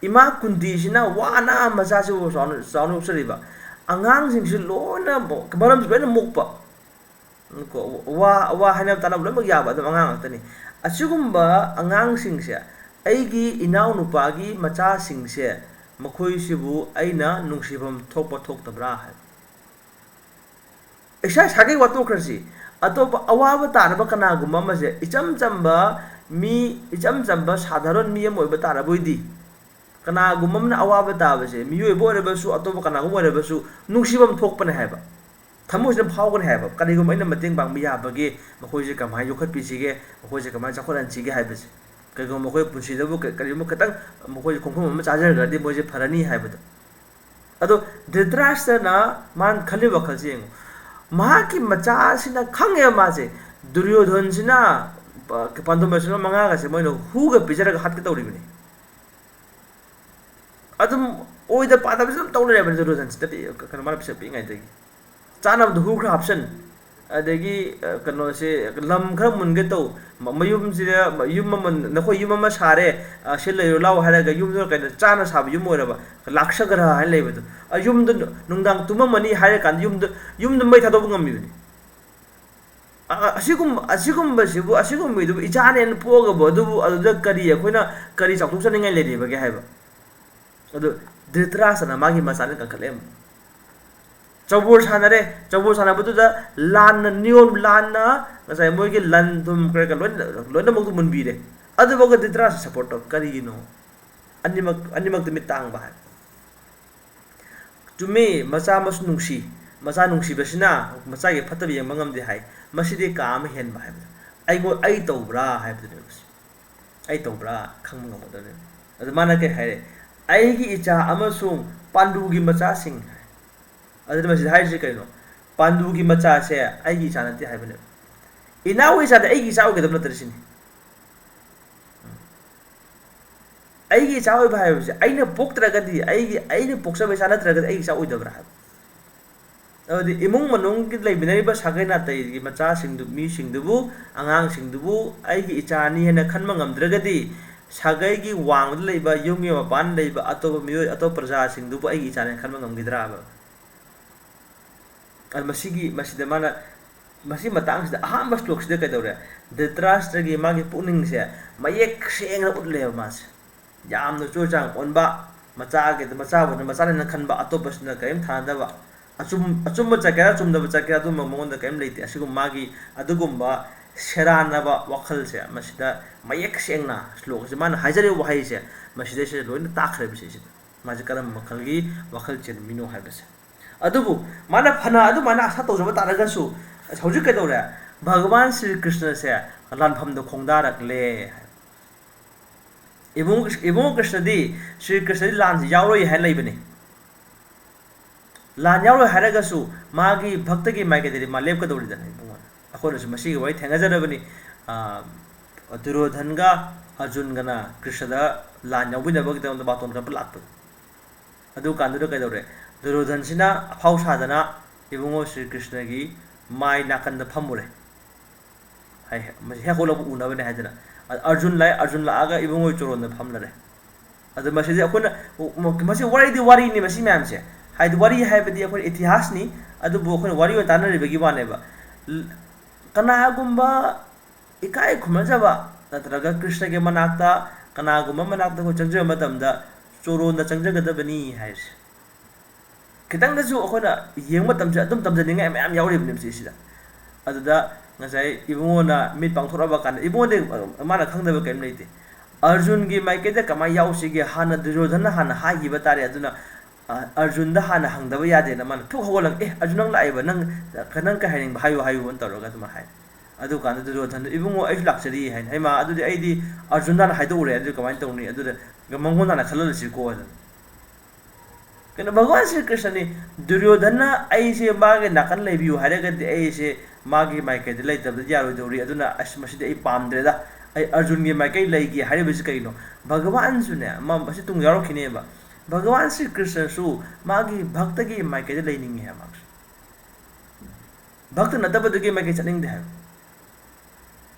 ꯏꯃꯥ ꯀꯨꯟꯇꯤꯁꯤꯅ ꯋꯥꯅ ꯃꯆꯥꯁꯤꯕꯨ ꯆꯥꯎꯅ, ꯆꯥꯎꯅ ꯌꯣꯛꯆꯔꯤꯕ꯫ ꯑꯉꯥꯡꯁꯤꯡꯁꯤ ꯂꯣꯏꯅ ꯃꯣ-, ꯃꯔꯝꯁꯨ ꯂꯣꯏꯅ ꯃꯣꯛꯄ꯫ ꯀꯣ, ꯋꯥ, ꯋꯥ ꯍꯥꯏꯅꯕ ꯇꯥꯅꯕ ꯂꯣꯏꯅꯃꯛ ꯌꯥꯕ ꯑꯗꯨꯝ ꯑꯉꯥꯡ ꯉꯥꯛꯇꯅꯤ꯫ ꯑꯁꯤꯒꯨꯝꯕ ꯑꯉꯥꯡꯁꯤꯡꯁꯦ, ꯑꯩꯒꯤ ꯏꯅꯥꯎꯅꯨꯄꯥꯒꯤ ꯃꯆꯥꯁꯤꯡꯁꯦ, ꯃꯈꯣꯏꯁꯤꯕꯨ ꯑꯩꯅ ꯅꯨꯡꯁꯤꯐꯝ ꯊꯣꯛꯄ ꯊꯣꯛꯇꯕ꯭ꯔꯥ ꯍꯥꯏꯕ꯫ ꯏꯁꯥ ꯏꯁꯥꯒꯤ ꯋꯥ ꯇꯣꯛꯈ꯭ꯔꯁꯤ, ꯑꯇꯣꯞꯄ ꯑꯋꯥꯕ ꯇꯥꯔꯕ ꯀꯅꯥꯒꯨꯝꯕ ꯑꯃꯁꯦ, ꯏꯆꯝ ꯆꯝꯕ ꯃꯤ, ꯏꯆꯝ ꯆꯝꯕ ꯁꯥꯙꯥꯔꯟ ꯃꯤ ꯑꯃ ꯑꯣꯏꯕ ꯇꯥꯔꯕꯣꯏꯗꯤ, ꯀꯅꯥꯒꯨꯝꯕ ꯑꯃꯅ ꯑꯋꯥꯕ ꯇꯥꯕꯁꯦ, ꯃꯤꯑꯣꯏꯕ ꯑꯣꯏꯔꯕꯁꯨ, ꯑꯇꯣꯞꯄ ꯀꯅꯥꯒꯨꯝꯕ ꯑꯣꯏꯔꯕꯁꯨ, ꯅꯨꯡꯁꯤꯐꯝ ꯊꯣꯛꯄꯅꯦ ꯍꯥꯏꯕ꯫ ꯊꯃꯣꯏꯁꯤꯗ ꯐꯥꯎꯒꯅꯤ ꯍꯥꯏꯕ꯫ ꯀꯔꯤꯒꯨꯝꯕ ꯑꯩꯅ ꯃꯇꯦꯡ ꯄꯥꯡꯕ ꯌꯥꯕꯒꯦ, ꯃꯈꯣꯏꯁꯦ ꯀꯃꯥꯏꯅ ꯌꯣꯛꯈꯠꯄꯤꯁꯤꯒꯦ, ꯃꯈꯣꯏꯁꯦ ꯀꯃꯥꯏꯅ ꯆꯥꯎꯈꯠꯍꯟꯁꯤꯒꯦ ꯍꯥꯏꯕꯁꯦ꯫ ꯀꯔꯤꯒꯨꯝꯕ ꯃꯈꯣꯏ ꯄꯨꯟꯁꯤꯗꯕꯨ ꯀ-, ꯀꯔꯤꯒꯨꯝꯕ ꯈꯤꯇꯪ ꯃꯈꯣꯏꯁꯦ ꯈꯣꯡꯐꯝ ꯑꯃ ꯆꯥꯖꯈ꯭ꯔꯗꯤ ꯃꯣꯏꯁꯦ ꯐꯔꯅꯤ ꯍꯥꯏꯕꯗꯣ꯫ ꯑꯗꯣ ꯙ꯭ꯔꯤꯇꯔꯥꯁꯇ꯭ꯔꯅ ꯃꯥꯅ ꯈꯜꯂꯤꯕ ꯋꯥꯈꯜꯁꯦ ꯌꯦꯡꯉꯨ꯫ ꯃꯍꯥꯛꯀꯤ ꯃꯆꯥꯁꯤꯅ ꯈꯪꯉꯦꯕ ꯃꯥꯁꯦ, ꯗꯨꯔꯌꯣꯙꯟꯁꯤꯅ, ꯑ, ꯄꯥꯟꯗꯣꯞ ꯃꯆꯤꯟ ꯃꯉꯥꯒꯁꯦ ꯃꯣꯏꯅ ꯍꯨꯒ ꯄꯤꯖꯔꯒ ꯍꯥꯠꯀꯦ ꯇꯧꯔꯤꯕꯅꯤ꯫ ꯑꯗꯨꯝ ꯑꯣꯏꯗ ꯄꯥꯗꯕꯁꯨ ꯑꯗꯨꯝ ꯇꯧ ꯂꯩꯔꯕꯅꯤ ꯗꯨꯔꯌꯣꯙꯟꯁꯤꯗ ꯄꯤ-, ꯀꯩꯅꯣ, ꯃꯥꯅ ꯄꯤꯁꯛ ꯄꯤꯛꯏꯉꯩꯗꯒꯤ꯫ ꯆꯥꯅꯕꯗꯣ ꯍꯨ ꯈꯔ ꯍꯥꯞꯆꯟ, ꯑꯗꯒꯤ, ꯑ, ꯀꯩꯅꯣꯁꯦ, ꯂꯝ ꯈꯔ ꯃꯨꯟꯒꯦ ꯇꯧ, ꯃ-, ꯃꯌꯨꯝꯁꯤꯗ, ꯃ-, ꯌꯨꯝ ꯑꯃ, ꯅꯈꯣꯏ ꯌꯨꯝ ꯑꯃ ꯁꯥꯔꯦ, ꯑ, ꯁꯤ ꯂꯩꯔꯨ ꯂꯥꯎ ꯍꯥꯏꯔꯒ ꯌꯨꯝꯗꯨꯅ ꯀꯩꯅꯣ, ꯆꯥꯅ ꯁꯥꯕ ꯌꯨꯝ ꯑꯣꯏꯔꯕ, ꯂꯥꯛꯁꯒ꯭ꯔꯍ ꯍꯥꯏꯅ ꯂꯩꯕꯗꯣ, ꯑ, ꯌꯨꯝꯗ ꯅꯨ-, ꯅꯨꯡꯗꯥꯡ ꯇꯨꯝꯃꯝꯃꯅꯤ ꯍꯥꯏꯔ ꯀꯥꯟꯗ ꯌꯨꯝꯗ, ꯌꯨꯝꯗ ꯃꯩ ꯊꯥꯗꯣꯛꯄ ꯉꯝꯃꯤꯕꯅꯤ꯫ ꯑ, ꯑ, ꯑꯁꯤꯒꯨꯝꯕ, ꯑꯁꯤꯒꯨꯝꯕꯁꯤꯕꯨ, ꯑꯁꯤꯒꯨꯝꯕꯗꯨꯕꯨ ꯏꯆꯥꯅꯦꯅ ꯄꯣꯛꯑꯒꯕꯨ ꯑꯗꯨꯕꯨ, ꯑꯗꯨꯗ ꯀꯔꯤ, ꯑꯩꯈꯣꯏꯅ ꯀꯔꯤ ꯆꯥꯎꯊꯣꯛꯆꯅꯤꯡꯉꯥꯏ ꯂꯩꯔꯤꯕꯒꯦ ꯍꯥꯏꯕ? ꯑꯗꯨ ꯙ꯭ꯔꯤꯇꯔꯥꯁ꯭ꯇ꯭ꯔꯅ ꯃꯥꯒꯤ ꯃꯆꯥꯅ ꯀꯟꯈꯠꯂꯛꯑꯦ ꯑꯃꯨꯛ꯫ ꯆꯧꯕꯣꯜ ꯁꯥꯟꯅꯔꯦ꯫ ꯆꯧꯕꯣꯜ ꯁꯥꯟꯅꯕꯗꯨꯗ ꯂꯥꯟꯅ, ꯅꯤꯌꯣꯝ ꯂꯥꯟꯅ ꯉꯁꯥꯏ ꯃꯣꯏꯒꯤ ꯂꯟ ꯊꯨꯝ ꯀꯔꯤ ꯀꯔꯥ ꯂꯣꯏꯅ, ꯂꯣꯏꯅꯃꯛꯇꯨ ꯃꯨꯟꯕꯤꯔꯦ꯫ ꯑꯗꯨꯐꯥꯎꯒ ꯙ꯭ꯔꯤꯇꯔꯥꯁ꯭ꯇ꯭ꯔ ꯁꯞꯄꯣꯔꯠ ꯇꯧ꯫ ꯀꯔꯤꯒꯤꯅꯣ? ꯑꯅꯤꯃꯛ, ꯑꯅꯤꯃꯛꯇ ꯃꯤꯠ ꯇꯥꯡꯕ ꯍꯥꯏꯕ꯫ ꯆꯨꯝꯃꯤ, ꯃꯆꯥ ꯑꯃꯁꯨ ꯅꯨꯡꯁꯤ꯫ ꯃꯆꯥ ꯅꯨꯡꯁꯤꯕꯁꯤꯅ ꯃꯆꯥꯒꯤ ꯐꯠꯇꯕ ꯌꯦꯡꯕ ꯉꯝꯗꯦ ꯍꯥꯏ꯫ ꯃꯁꯤꯗꯤ ꯀꯥ ꯑꯃ ꯍꯦꯟꯕ ꯍꯥꯏꯕꯗꯣ꯫ ꯑꯩꯉꯣꯟ-, ꯑꯩ ꯇꯧꯕ꯭ꯔꯥ ꯍꯥꯏꯕꯗꯨꯅꯦꯕ ꯃꯁꯤ꯫ ꯑꯩ ꯇꯧꯕ꯭ꯔꯥ ꯈꯪꯕ ꯉꯝꯒꯗꯕꯅꯦꯕ꯫ ꯑꯗꯨ ꯃꯥꯅ ꯀꯩ ꯍꯥꯏꯔꯦ? "ꯑꯩꯒꯤ ꯏꯆꯥ ꯑꯃꯁꯨꯡ ꯄꯥꯟꯗꯨꯒꯤ ꯃꯆꯥꯁꯤꯡ" ꯍꯥꯏ꯫ ꯑꯗꯨꯅ ꯃꯁꯤꯗ ꯍꯥꯏꯔꯤꯁꯤ ꯀꯩꯅꯣ? ꯄꯥꯟꯗꯨꯒꯤ ꯃꯆꯥꯁꯦ ꯑꯩꯒꯤ ꯏꯆꯥ ꯅꯠꯇꯦ ꯍꯥꯏꯕꯅꯦꯕ꯫ ꯏꯅꯥꯎꯒꯤ ꯏꯆꯥꯗꯤ ꯑꯩꯒꯤ ꯏꯆꯥ ꯑꯣꯏꯒꯗꯕ ꯅꯠꯇ꯭ꯔ ꯁꯤꯅꯤ꯫ ꯑꯩꯒꯤ ꯏꯆꯥ ꯑꯣꯏꯕ ꯍꯥꯏꯕꯁꯦ ꯑꯩꯅ ꯄꯣꯛꯇ꯭ꯔꯒꯗꯤ, ꯑꯩꯒꯤ, ꯑꯩꯅ ꯄꯣꯛꯆꯕ ꯏꯆꯥ ꯅꯠꯇ꯭ꯔꯒꯗꯤ ꯑꯩꯒꯤ ꯏꯆꯥ ꯑꯣꯏꯗꯕ꯭ꯔꯥ ꯍꯥꯏꯕ? ꯑꯗꯨꯗꯤ ꯏꯃꯨꯡ ꯃꯅꯨꯡꯒꯤ ꯂꯩꯃꯤꯟꯅꯔꯤꯕ ꯁꯥꯒꯩ ꯅꯥꯇꯩꯒꯤ ꯃꯆꯥꯁꯤꯡꯗꯨ, ꯃꯤꯁꯤꯡꯗꯨꯕꯨ, ꯑꯉꯥꯡꯁꯤꯡꯗꯨꯕꯨ ꯑꯩꯒꯤ ꯏꯆꯥꯅꯤ ꯍꯥꯏꯅ ꯈꯟꯕ ꯉꯝꯗ꯭ꯔꯒꯗꯤ, ꯁꯥꯒꯩꯒꯤ ꯋꯥꯡꯃꯗ ꯂꯩꯕ, ꯌꯨꯝꯒꯤ ꯃꯄꯥꯟꯗ ꯂꯩꯕ ꯑꯇꯣꯞꯄ ꯃꯤꯑꯣꯏ, ꯑꯇꯣꯞꯄ ꯄ꯭ꯔꯖꯥꯁꯤꯡꯗꯨꯕꯨ ꯑꯩꯒꯤ ꯏꯆꯥꯅꯤ ꯍꯥꯏꯅ ꯈꯟꯕ ꯉꯝꯈꯤꯗ꯭ꯔꯥꯕ? ꯑꯗꯨ ꯃꯁꯤꯒꯤ, ꯃꯁꯤꯗ ꯃꯥꯅ, ꯃꯁꯤ ꯃꯇꯥꯡꯁꯤꯗ ꯑꯍꯥꯟꯕ ꯁ꯭ꯂꯣꯛꯁꯤꯗ ꯀꯩꯗꯧꯔꯦ? ꯙ꯭ꯔꯤꯇꯔꯥꯁ꯭ꯇ꯭ꯔꯒꯤ ꯃꯥꯒꯤ ꯄꯨꯛꯅꯤꯡꯁꯦ ꯃꯌꯦꯛ ꯁꯦꯡꯅ ꯎꯠꯂꯦꯕ ꯃꯥꯁꯦ꯫ ꯌꯥꯝꯅ ꯆꯨꯔꯆꯥꯟ ꯑꯣꯟꯕ, ꯃꯆꯥꯒꯤꯗ, ꯃꯆꯥꯕꯨꯅ ꯃꯆꯥꯅꯦꯅ ꯈꯟꯕ, ꯑꯇꯣꯞꯄꯁꯤꯅ ꯀꯔꯤꯝ ꯊꯥꯅꯗꯕ, ꯑꯆꯨꯝ-, ꯑꯆꯨꯝꯕ ꯆꯠꯀꯦꯔꯥ ꯆꯨꯝꯗꯕ ꯆꯠꯀꯦꯔꯥ ꯑꯗꯨꯝꯕ ꯃꯉꯣꯟꯗ ꯀꯔꯤꯝ ꯂꯩꯇꯦ꯫ ꯑꯁꯤꯒꯨꯝꯕ ꯃꯥꯒꯤ ꯑꯗꯨꯒꯨꯝꯕ ꯁꯦꯔꯥꯟꯅꯕ ꯋꯥꯈꯜꯁꯦ ꯃꯁꯤꯗ ꯃꯌꯦꯛ ꯁꯦꯡꯅ ꯁ꯭ꯂꯣꯛꯁꯦ ꯃꯥꯅ ꯍꯥꯏꯖꯔꯤꯕ ꯋꯥꯍꯩꯁꯦ ꯃꯁꯤꯗꯩꯁꯤꯗ ꯂꯣꯏꯅ ꯇꯥꯛꯈ꯭ꯔꯦꯕ ꯁꯤꯁꯤꯗ꯫ ꯃꯥꯁꯦ ꯀꯔꯝꯕ ꯃꯈꯜꯒꯤ ꯋꯥꯈꯜ ꯆꯦꯟꯕ ꯃꯤꯅꯣ ꯍꯥꯏꯕꯁꯦ꯫ ꯑꯗꯨꯕꯨ ꯃꯥꯅ ꯐꯅ ꯑꯗꯨꯃꯥꯏꯅ ꯑꯁꯥ ꯇꯧꯖꯕ ꯇꯥꯔꯒꯁꯨ, ꯍꯧꯖꯤꯛ ꯀꯩꯗꯧꯔꯦ? ꯚꯒꯋꯥꯟ ꯁ꯭ꯔꯤ ꯀ꯭ꯔꯤꯁꯅꯁꯦ ꯂꯥꯟꯐꯝꯗ ꯈꯣꯡꯗꯥꯔꯛꯂꯦ ꯍꯥꯏ꯫ ꯏꯕꯨꯡ-, ꯏꯕꯨꯡꯉꯣ ꯀ꯭ꯔꯤꯁꯅꯗꯤ, ꯁ꯭ꯔꯤ ꯀ꯭ꯔꯤꯁꯅꯗꯤ ꯂꯥꯟꯁꯤ ꯌꯥꯎꯔꯣꯏ ꯍꯥꯏꯅ ꯂꯩꯕꯅꯤ꯫ ꯂꯥꯟ ꯌꯥꯎꯔꯣꯏ ꯍꯥꯏꯔꯒꯁꯨ ꯃꯥꯒꯤ ꯚꯛꯇꯒꯤ ꯃꯥꯏꯀꯩꯗꯗꯤ ꯃꯥ ꯂꯦꯞꯀꯗꯧꯔꯤꯗꯅ ꯏꯕꯨꯡꯉꯣꯅ꯫ ꯑꯩꯈꯣꯏꯅꯁꯨ ꯃꯁꯤꯒꯤ ꯋꯥꯔꯤ ꯊꯦꯡꯅꯖꯔꯕꯅꯤ꯫ ꯑ, ꯗꯨꯔꯣꯙꯟꯒ ꯑꯔꯖꯨꯟꯒꯅ ꯀ꯭ꯔꯤꯁꯅꯗ ꯂꯥꯟ ꯌꯥꯎꯕꯤꯅꯕꯒꯤꯗꯃꯛꯇ ꯕꯥꯇꯣꯟ ꯀꯠꯄ ꯂꯥꯛꯄꯗꯣ꯫ ꯑꯗꯨ ꯀꯥꯟꯗꯨꯗ ꯀꯩꯗꯧꯔꯦ? ꯗꯨꯔꯣꯙꯟꯁꯤꯅ ꯑꯐꯥꯎ ꯁꯥꯗꯅ ꯏꯕꯨꯡꯉꯣ ꯁ꯭ꯔꯤ ꯀ꯭ꯔꯤꯁꯅꯒꯤ ꯃꯥꯏ ꯅꯥꯀꯟꯗ ꯐꯝꯃꯨꯔꯦ꯫ ꯍꯥꯏ, ꯃꯁꯤ ꯍꯦꯛ ꯍꯧꯒꯠꯂꯛꯄ ꯎꯅꯕꯅꯦ ꯍꯥꯏꯗꯅ꯫ ꯑ-, ꯑꯔꯖꯨꯟ ꯂꯥꯛꯑꯦ, ꯑꯔꯖꯨꯟ ꯂꯥꯛꯑꯒ ꯏꯕꯨꯡꯉꯣ ꯆꯣꯔꯣꯟꯗ ꯐꯝꯂꯔꯦ꯫ ꯑꯗꯨ ꯃꯁꯤꯗꯤ ꯑꯩꯈꯣꯏꯅ, ꯃꯁꯤ ꯋꯥꯔꯤꯗꯤ ꯋꯥꯔꯤꯅꯤ, ꯃꯁꯤ ꯃꯌꯥꯝꯁꯦ꯫ ꯍꯥꯏꯗꯤ ꯋꯥꯔꯤ ꯍꯥꯏꯕꯗꯤ ꯑꯩꯈꯣꯏ ꯏꯇꯤꯍꯥꯁꯅꯤ, ꯑꯗꯨꯕꯨ ꯑꯩꯈꯣꯏꯅ ꯋꯥꯔꯤ ꯑꯣꯏꯅ ꯇꯥꯟꯅꯔꯤꯕꯒꯤ ꯋꯥꯅꯦꯕ꯫ ꯀꯅꯥꯒꯨꯝꯕ ꯏꯀꯥꯏ ꯈꯨꯝꯅꯖꯕ ꯅꯠꯇ꯭ꯔꯒ ꯀ꯭ꯔꯤꯁꯅꯒꯤ ꯃꯅꯥꯛꯇ, ꯀꯅꯥꯒꯨꯝꯕ ꯃꯅꯥꯛꯇ ꯑꯩꯈꯣꯏ ꯆꯪꯖꯕ ꯃꯇꯝꯗ ꯆꯣꯔꯣꯟꯗ ꯆꯪꯖꯒꯗꯕꯅꯤ ꯍꯥꯏꯔꯤꯁꯦ꯫ ꯈꯤꯇꯪꯗꯁꯨ ꯑꯩꯈꯣꯏꯅ ꯌꯦꯡꯕ ꯃꯇꯝꯁꯤꯗ ꯑꯗꯨꯝ ꯇꯝꯖꯅꯤꯡꯉꯥꯏ ꯃꯌꯥꯝ ꯌꯥꯎꯔꯤꯕꯅꯦꯕ ꯁꯤꯁꯤꯗ꯫ ꯑꯗꯨꯗ ꯉꯁꯥꯏ ꯏꯕꯨꯡꯉꯣꯅ ꯃꯤꯠ ꯄꯥꯡꯊꯣꯔꯛꯑꯕ ꯀꯥꯟꯗ, ꯏꯕꯨꯡꯉꯣꯗꯤ ꯃꯥꯅ ꯈꯪꯗꯕ ꯀꯔꯤꯝ ꯂꯩꯇꯦ꯫ ꯑꯔꯖꯨꯟꯒꯤ ꯃꯥꯏꯀꯩꯗ ꯀꯃꯥꯏꯅ ꯌꯥꯎꯁꯤꯒꯦ? ꯍꯥꯟꯅ ꯗꯨꯔꯌꯣꯙꯅ ꯍꯥꯟꯅ ꯍꯥꯏꯈꯤꯕ ꯇꯥꯔꯦ, ꯑꯗꯨꯅ, ꯑ, ꯑꯔꯖꯨꯟꯗ ꯍꯥꯟꯅ ꯍꯪꯗꯕ ꯌꯥꯗꯦꯅ ꯃꯥꯅ ꯊꯣꯛ ꯍꯧꯒꯠꯂꯒ, "ꯑꯦ, ꯑꯔꯖꯨꯟ, ꯅꯪ ꯂꯥꯛꯏꯕ, ꯅꯪ, ꯅꯪ ꯀꯩ ꯍꯥꯏꯅꯤꯡꯕ ꯍꯥꯏꯌꯨ, ꯍꯥꯏꯌꯨꯅ" ꯇꯧꯔꯒ ꯑꯗꯨꯃꯥꯏꯅ ꯍꯥꯏ꯫ ꯑꯗꯨꯀꯥꯟꯗ ꯗꯨꯔꯌꯣꯙꯅ, "ꯏꯕꯨꯡꯉꯣ, ꯑꯩꯁꯨ ꯂꯥꯛꯆꯔꯤ" ꯍꯥꯏꯅ꯫ "ꯍꯩꯃꯥ, ꯑꯗꯨꯗꯤ ꯑꯩꯗꯤ ꯑꯔꯖꯨꯟꯗ ꯍꯥꯟꯅ ꯍꯥꯏꯗꯣꯛꯎꯔꯦ, ꯑꯗꯨꯗꯤ ꯀꯃꯥꯏꯅ ꯇꯧꯅꯤ? ꯑꯗꯨꯗ ꯃꯉꯣꯟꯗ ꯍꯥꯟꯅ ꯈꯜꯍꯜꯂꯁꯤꯀꯣ" ꯍꯥꯏꯗꯅ꯫ ꯀꯩꯅꯣ, ꯚꯒꯋꯥꯟ ꯁ꯭ꯔꯤ ꯀ꯭ꯔꯤꯁꯅꯅꯤ, ꯗꯨꯔꯌꯣꯙꯅ ꯑꯩꯁꯦ ꯃꯥꯒꯤ ꯅꯥꯀꯟ ꯂꯩꯕꯤꯌꯨ ꯍꯥꯏꯔꯒꯗꯤ ꯑꯩꯁꯦ ꯃꯥꯒꯤ ꯃꯥꯏꯀꯩꯗ ꯂꯩꯇꯕꯗꯤ ꯌꯥꯔꯣꯏꯗꯧꯔꯤ, ꯑꯗꯨꯅ ꯑꯁ, ꯃꯁꯤꯗꯤ ꯑꯩ ꯄꯥꯝꯗ꯭ꯔꯦꯗ, ꯑꯩ ꯑꯔꯖꯨꯟꯒꯤ ꯃꯥꯏꯀꯩ ꯂꯩꯒꯦ ꯍꯥꯏꯔꯤꯕꯁꯤ ꯀꯩꯅꯣ? ꯚꯒꯋꯥꯟꯁꯨꯅꯦ, ꯃ-, ꯃꯁꯤ ꯇꯨꯡ ꯌꯥꯎꯔꯛꯈꯤꯅꯦꯕ꯫ ꯚꯒꯋꯥꯟ ꯁ꯭ꯔꯤ ꯀ꯭ꯔꯤꯁꯅꯁꯨ ꯃꯥꯒꯤ ꯚꯛꯇꯒꯤ ꯃꯥꯏꯀꯩꯗ ꯂꯩꯅꯤꯡꯉꯤ ꯍꯥꯏꯕ ꯃꯥꯁꯨ꯫ ꯚꯛꯇ ꯅꯠꯇꯕꯗꯨꯒꯤ ꯃꯥꯏꯀꯩ ꯆꯠꯅꯤꯡꯗꯦ ꯍꯥꯏꯕ꯫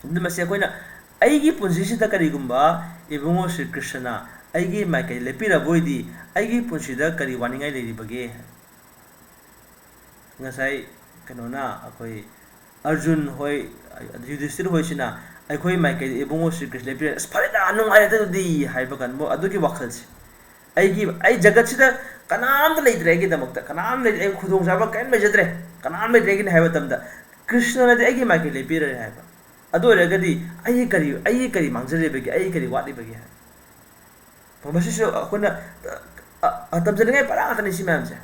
ꯑꯗꯨ ꯃꯁꯤ ꯑꯩꯈꯣꯏꯅ ꯑꯩꯒꯤ ꯄꯨꯟꯁꯤꯁꯤꯗ ꯀꯔꯤꯒꯨꯝꯕ ꯏꯕꯨꯡꯉꯣ ꯁ꯭ꯔꯤ ꯀ꯭ꯔꯤꯁꯅꯅ ꯑꯩꯒꯤ ꯃꯥꯏꯀꯩ ꯂꯦꯞꯄꯤꯔꯕ ꯑꯣꯏꯗꯤ ꯑꯩꯒꯤ ꯄꯨꯟꯁꯤꯗ ꯀꯔꯤ ꯋꯥꯅꯤꯡꯉꯥꯏ ꯂꯩꯔꯤꯕꯒꯦ? ꯉꯁꯥꯏ ꯀꯩꯅꯣꯅ, ꯑꯩꯈꯣꯏ ꯑꯔꯖꯨꯟ ꯍꯣꯏ, ꯌꯨꯙꯤꯁꯊꯤꯔ ꯍꯣꯏꯁꯤꯅ ꯑꯩꯈꯣꯏ ꯃꯥꯏꯀꯩꯗ ꯏꯕꯨꯡꯉꯣ ꯁ꯭ꯔꯤ ꯀ꯭ꯔꯤꯁꯅ ꯂꯦꯞꯄꯤꯔꯦ, "ꯑꯁ, ꯐꯔꯦꯗ, ꯅꯨꯡꯉꯥꯏꯔꯦꯗ ꯑꯗꯨꯗꯤ" ꯍꯥꯏꯕ ꯀꯥꯟꯗ ꯑꯗꯨꯒꯤ ꯋꯥꯈꯜꯁꯦ, "ꯑꯩꯒꯤ, ꯑꯩ ꯖꯒꯠꯁꯤꯗ ꯀꯅꯥꯝꯇ ꯂꯩꯇ꯭ꯔꯦ, ꯑꯩꯒꯤꯗꯃꯛꯇ ꯀꯅꯥꯝ ꯂꯩꯇ꯭ꯔꯦ, ꯑꯩ ꯈꯨꯗꯣꯡꯆꯥꯕ ꯀꯔꯤꯝ ꯂꯩꯖꯗ꯭ꯔꯦ, ꯀꯅꯥꯝ ꯂꯩꯇ꯭ꯔꯦ ꯑꯩꯒꯤꯅꯤ" ꯍꯥꯏꯕ ꯃꯇꯝꯗ, "ꯀ꯭ꯔꯤꯁꯅꯅꯗꯤ ꯑꯩꯒꯤ ꯃꯥꯏꯀꯩ ꯂꯦꯞꯄꯤꯔꯔꯦ" ꯍꯥꯏꯕ꯫ ꯑꯗꯨ ꯑꯣꯏꯔꯒꯗꯤ ꯑꯩꯒꯤ ꯀꯔꯤ, ꯑꯩꯒꯤ ꯀꯔꯤ ꯃꯥꯡꯖꯔꯤꯕꯒꯦ, ꯑꯩꯒꯤ ꯀꯔꯤ ꯋꯥꯠꯂꯤꯕꯒꯦ ꯍꯥꯏꯕ? ꯃꯁꯤꯁꯨ ꯑꯩꯈꯣꯏꯅ, ꯑ, ꯑ, ꯇꯝꯖꯅꯤꯡꯉꯥꯏ ꯄꯔꯥ ꯉꯥꯛꯇꯅꯤ ꯁꯤ ꯃꯌꯥꯝꯁꯦ꯫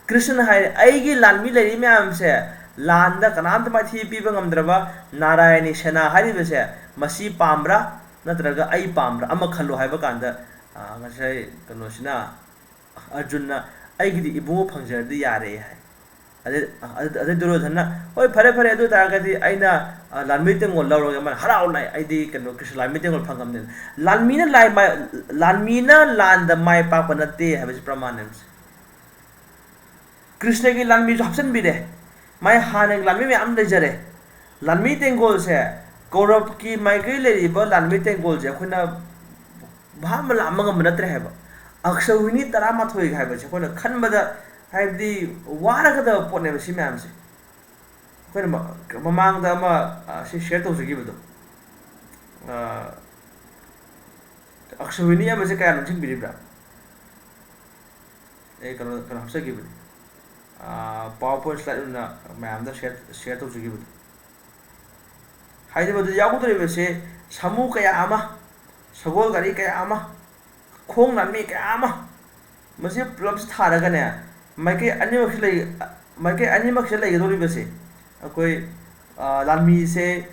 ꯀ꯭ꯔꯤꯁꯅꯅ ꯍꯥꯏꯔꯦ, "ꯑꯩꯒꯤ ꯂꯥꯟꯃꯤ ꯂꯩꯔꯤ ꯃꯌꯥꯝꯁꯦ, ꯂꯥꯟꯗ ꯀꯅꯥꯝꯇ ꯃꯥꯏꯊꯤꯕ ꯄꯤꯕ ꯉꯝꯗ꯭ꯔꯕ ꯅꯥꯔꯥꯌꯅꯤ ꯁꯦꯅꯥ ꯍꯥꯏꯔꯤꯕꯁꯦ, ꯃꯁꯤ ꯄꯥꯝꯕ꯭ꯔꯥ ꯅꯠꯇ꯭ꯔꯒ ꯑꯩ ꯄꯥꯝꯕ꯭ꯔꯥ? ꯑꯃ ꯈꯜꯂꯨ" ꯍꯥꯏꯕ ꯀꯥꯟꯗ, ꯑ, ꯉꯁꯥꯏ ꯀꯩꯅꯣꯁꯤꯅ, ꯑꯔꯖꯨꯟꯅ, "ꯑꯩꯒꯤꯗꯤ ꯏꯕꯨꯡꯉꯣ ꯐꯪꯖꯔꯗꯤ ꯌꯥꯔꯦ" ꯍꯥꯏ꯫ ꯑꯗꯩ, ꯑꯗꯩ, ꯑꯗꯩ ꯗꯨꯔꯌꯣꯙꯅ, "ꯍꯣꯏ, ꯐꯔꯦ, ꯐꯔꯦ, ꯑꯗꯨ ꯑꯣꯏ ꯇꯥꯔꯒꯗꯤ ꯑꯩꯅ, ꯑ, ꯂꯥꯟꯃꯤ ꯇꯦꯡꯒꯣꯜ ꯂꯧꯔꯒꯦ", ꯃꯥꯅ ꯍꯔꯥꯎꯅ, "ꯑꯩꯗꯤ ꯀꯩꯅꯣ ꯀ꯭ꯔꯤꯁꯅ ꯂꯥꯟꯃꯤ ꯇꯦꯡꯒꯣꯜ ꯐꯪꯉꯕꯅꯤꯅ"꯫ ꯂꯥꯟꯃꯤꯅ ꯂꯥꯏ ꯃꯥꯏ-, ꯂꯥꯟꯃꯤꯅ ꯂꯥꯟꯗ ꯃꯥꯏ ꯄꯥꯛꯄ ꯅꯠꯇꯦ ꯍꯥꯏꯕꯁꯤ ꯄ꯭ꯔꯃꯥꯟꯅꯦ ꯃꯁꯤ꯫ ꯀ꯭ꯔꯤꯁꯅꯒꯤ ꯂꯥꯟꯃꯤꯁꯨ ꯍꯥꯞꯆꯤꯟꯕꯤꯔꯦ꯫ ꯃꯥꯏ ꯍꯥꯟꯅꯒꯤ ꯂꯥꯟꯃꯤ ꯃꯌꯥꯝ ꯂꯩꯖꯔꯦ꯫ ꯂꯥꯟꯃꯤ ꯇꯦꯡꯒꯣꯜꯁꯦ, ꯀꯧꯔꯕꯀꯤ ꯃꯥꯏꯀꯩ ꯂꯩꯔꯤꯕ ꯂꯥꯟꯃꯤ ꯇꯦꯡꯒꯣꯜꯁꯦ ꯑꯩꯈꯣꯏꯅ ꯚꯥꯞ ꯑꯃ ꯂꯥꯝꯕ ꯉꯝꯕ ꯅꯠꯇ꯭ꯔꯦ ꯍꯥꯏꯕ꯫ ꯑꯛꯁꯋꯤꯅꯤ ꯇꯔꯥꯃꯥꯊꯣꯏꯒ ꯍꯥꯏꯕꯁꯦ ꯑꯩꯈꯣꯏꯅ ꯈꯟꯕꯗ, ꯍꯥꯏꯕꯗꯤ, ꯋꯥꯔꯒꯗꯕ ꯄꯣꯠꯅꯦꯕ ꯁꯤ ꯃꯌꯥꯝꯁꯦ꯫ ꯑꯩꯈꯣꯏꯅ ꯃ-, ꯃꯃꯥꯡꯗ ꯑꯃ, ꯑ, ꯁꯤ ꯁꯤꯌꯔ ꯇꯧꯖꯈꯤꯕꯗꯣ, ꯑ, ꯑꯛꯁꯋꯤꯅꯤ ꯑꯃꯁꯦ ꯀꯌꯥꯅꯣ ꯅꯤꯡꯁꯤꯡꯕꯤꯔꯤꯕ꯭ꯔꯥ? ꯑꯩ ꯀꯩꯅꯣ, ꯀꯩꯅꯣ ꯍꯥꯞꯆꯈꯤꯕꯅꯤ, ꯄꯥꯋꯔ ꯄꯣꯏꯟꯠ ꯁ꯭ꯂꯥꯏꯗ ꯑꯣꯏꯅ ꯃꯌꯥꯝꯗ ꯁꯤꯌꯔ, ꯁꯤꯌꯔ ꯇꯧꯖꯈꯤꯕꯗꯣ꯫ ꯍꯥꯏꯗꯤ ꯃꯗꯨꯗ ꯌꯥꯎꯒꯗꯧꯔꯤꯕꯁꯦ ꯁꯥꯃꯨ ꯀꯌꯥ ꯑꯃ, ꯁꯒꯣꯜ ꯒꯥꯔꯤ ꯀꯌꯥ ꯑꯃ, ꯈꯣꯡ ꯂꯥꯟꯃꯤ ꯀꯌꯥ ꯑꯃ, ꯃꯁꯤ ꯄꯨꯂꯞꯁꯤ ꯊꯥꯔꯒꯅꯦ, ꯃꯥꯏꯀꯩ ꯑꯅꯤꯃꯛꯁꯤ ꯂꯩ, ꯃꯥꯏꯀꯩ ꯑꯅꯤꯃꯛꯁꯤꯗ ꯂꯩꯒꯗꯧꯔꯤꯕꯁꯦ ꯑꯩꯈꯣꯏ, ꯑ, ꯂꯥꯟꯃꯤꯁꯦ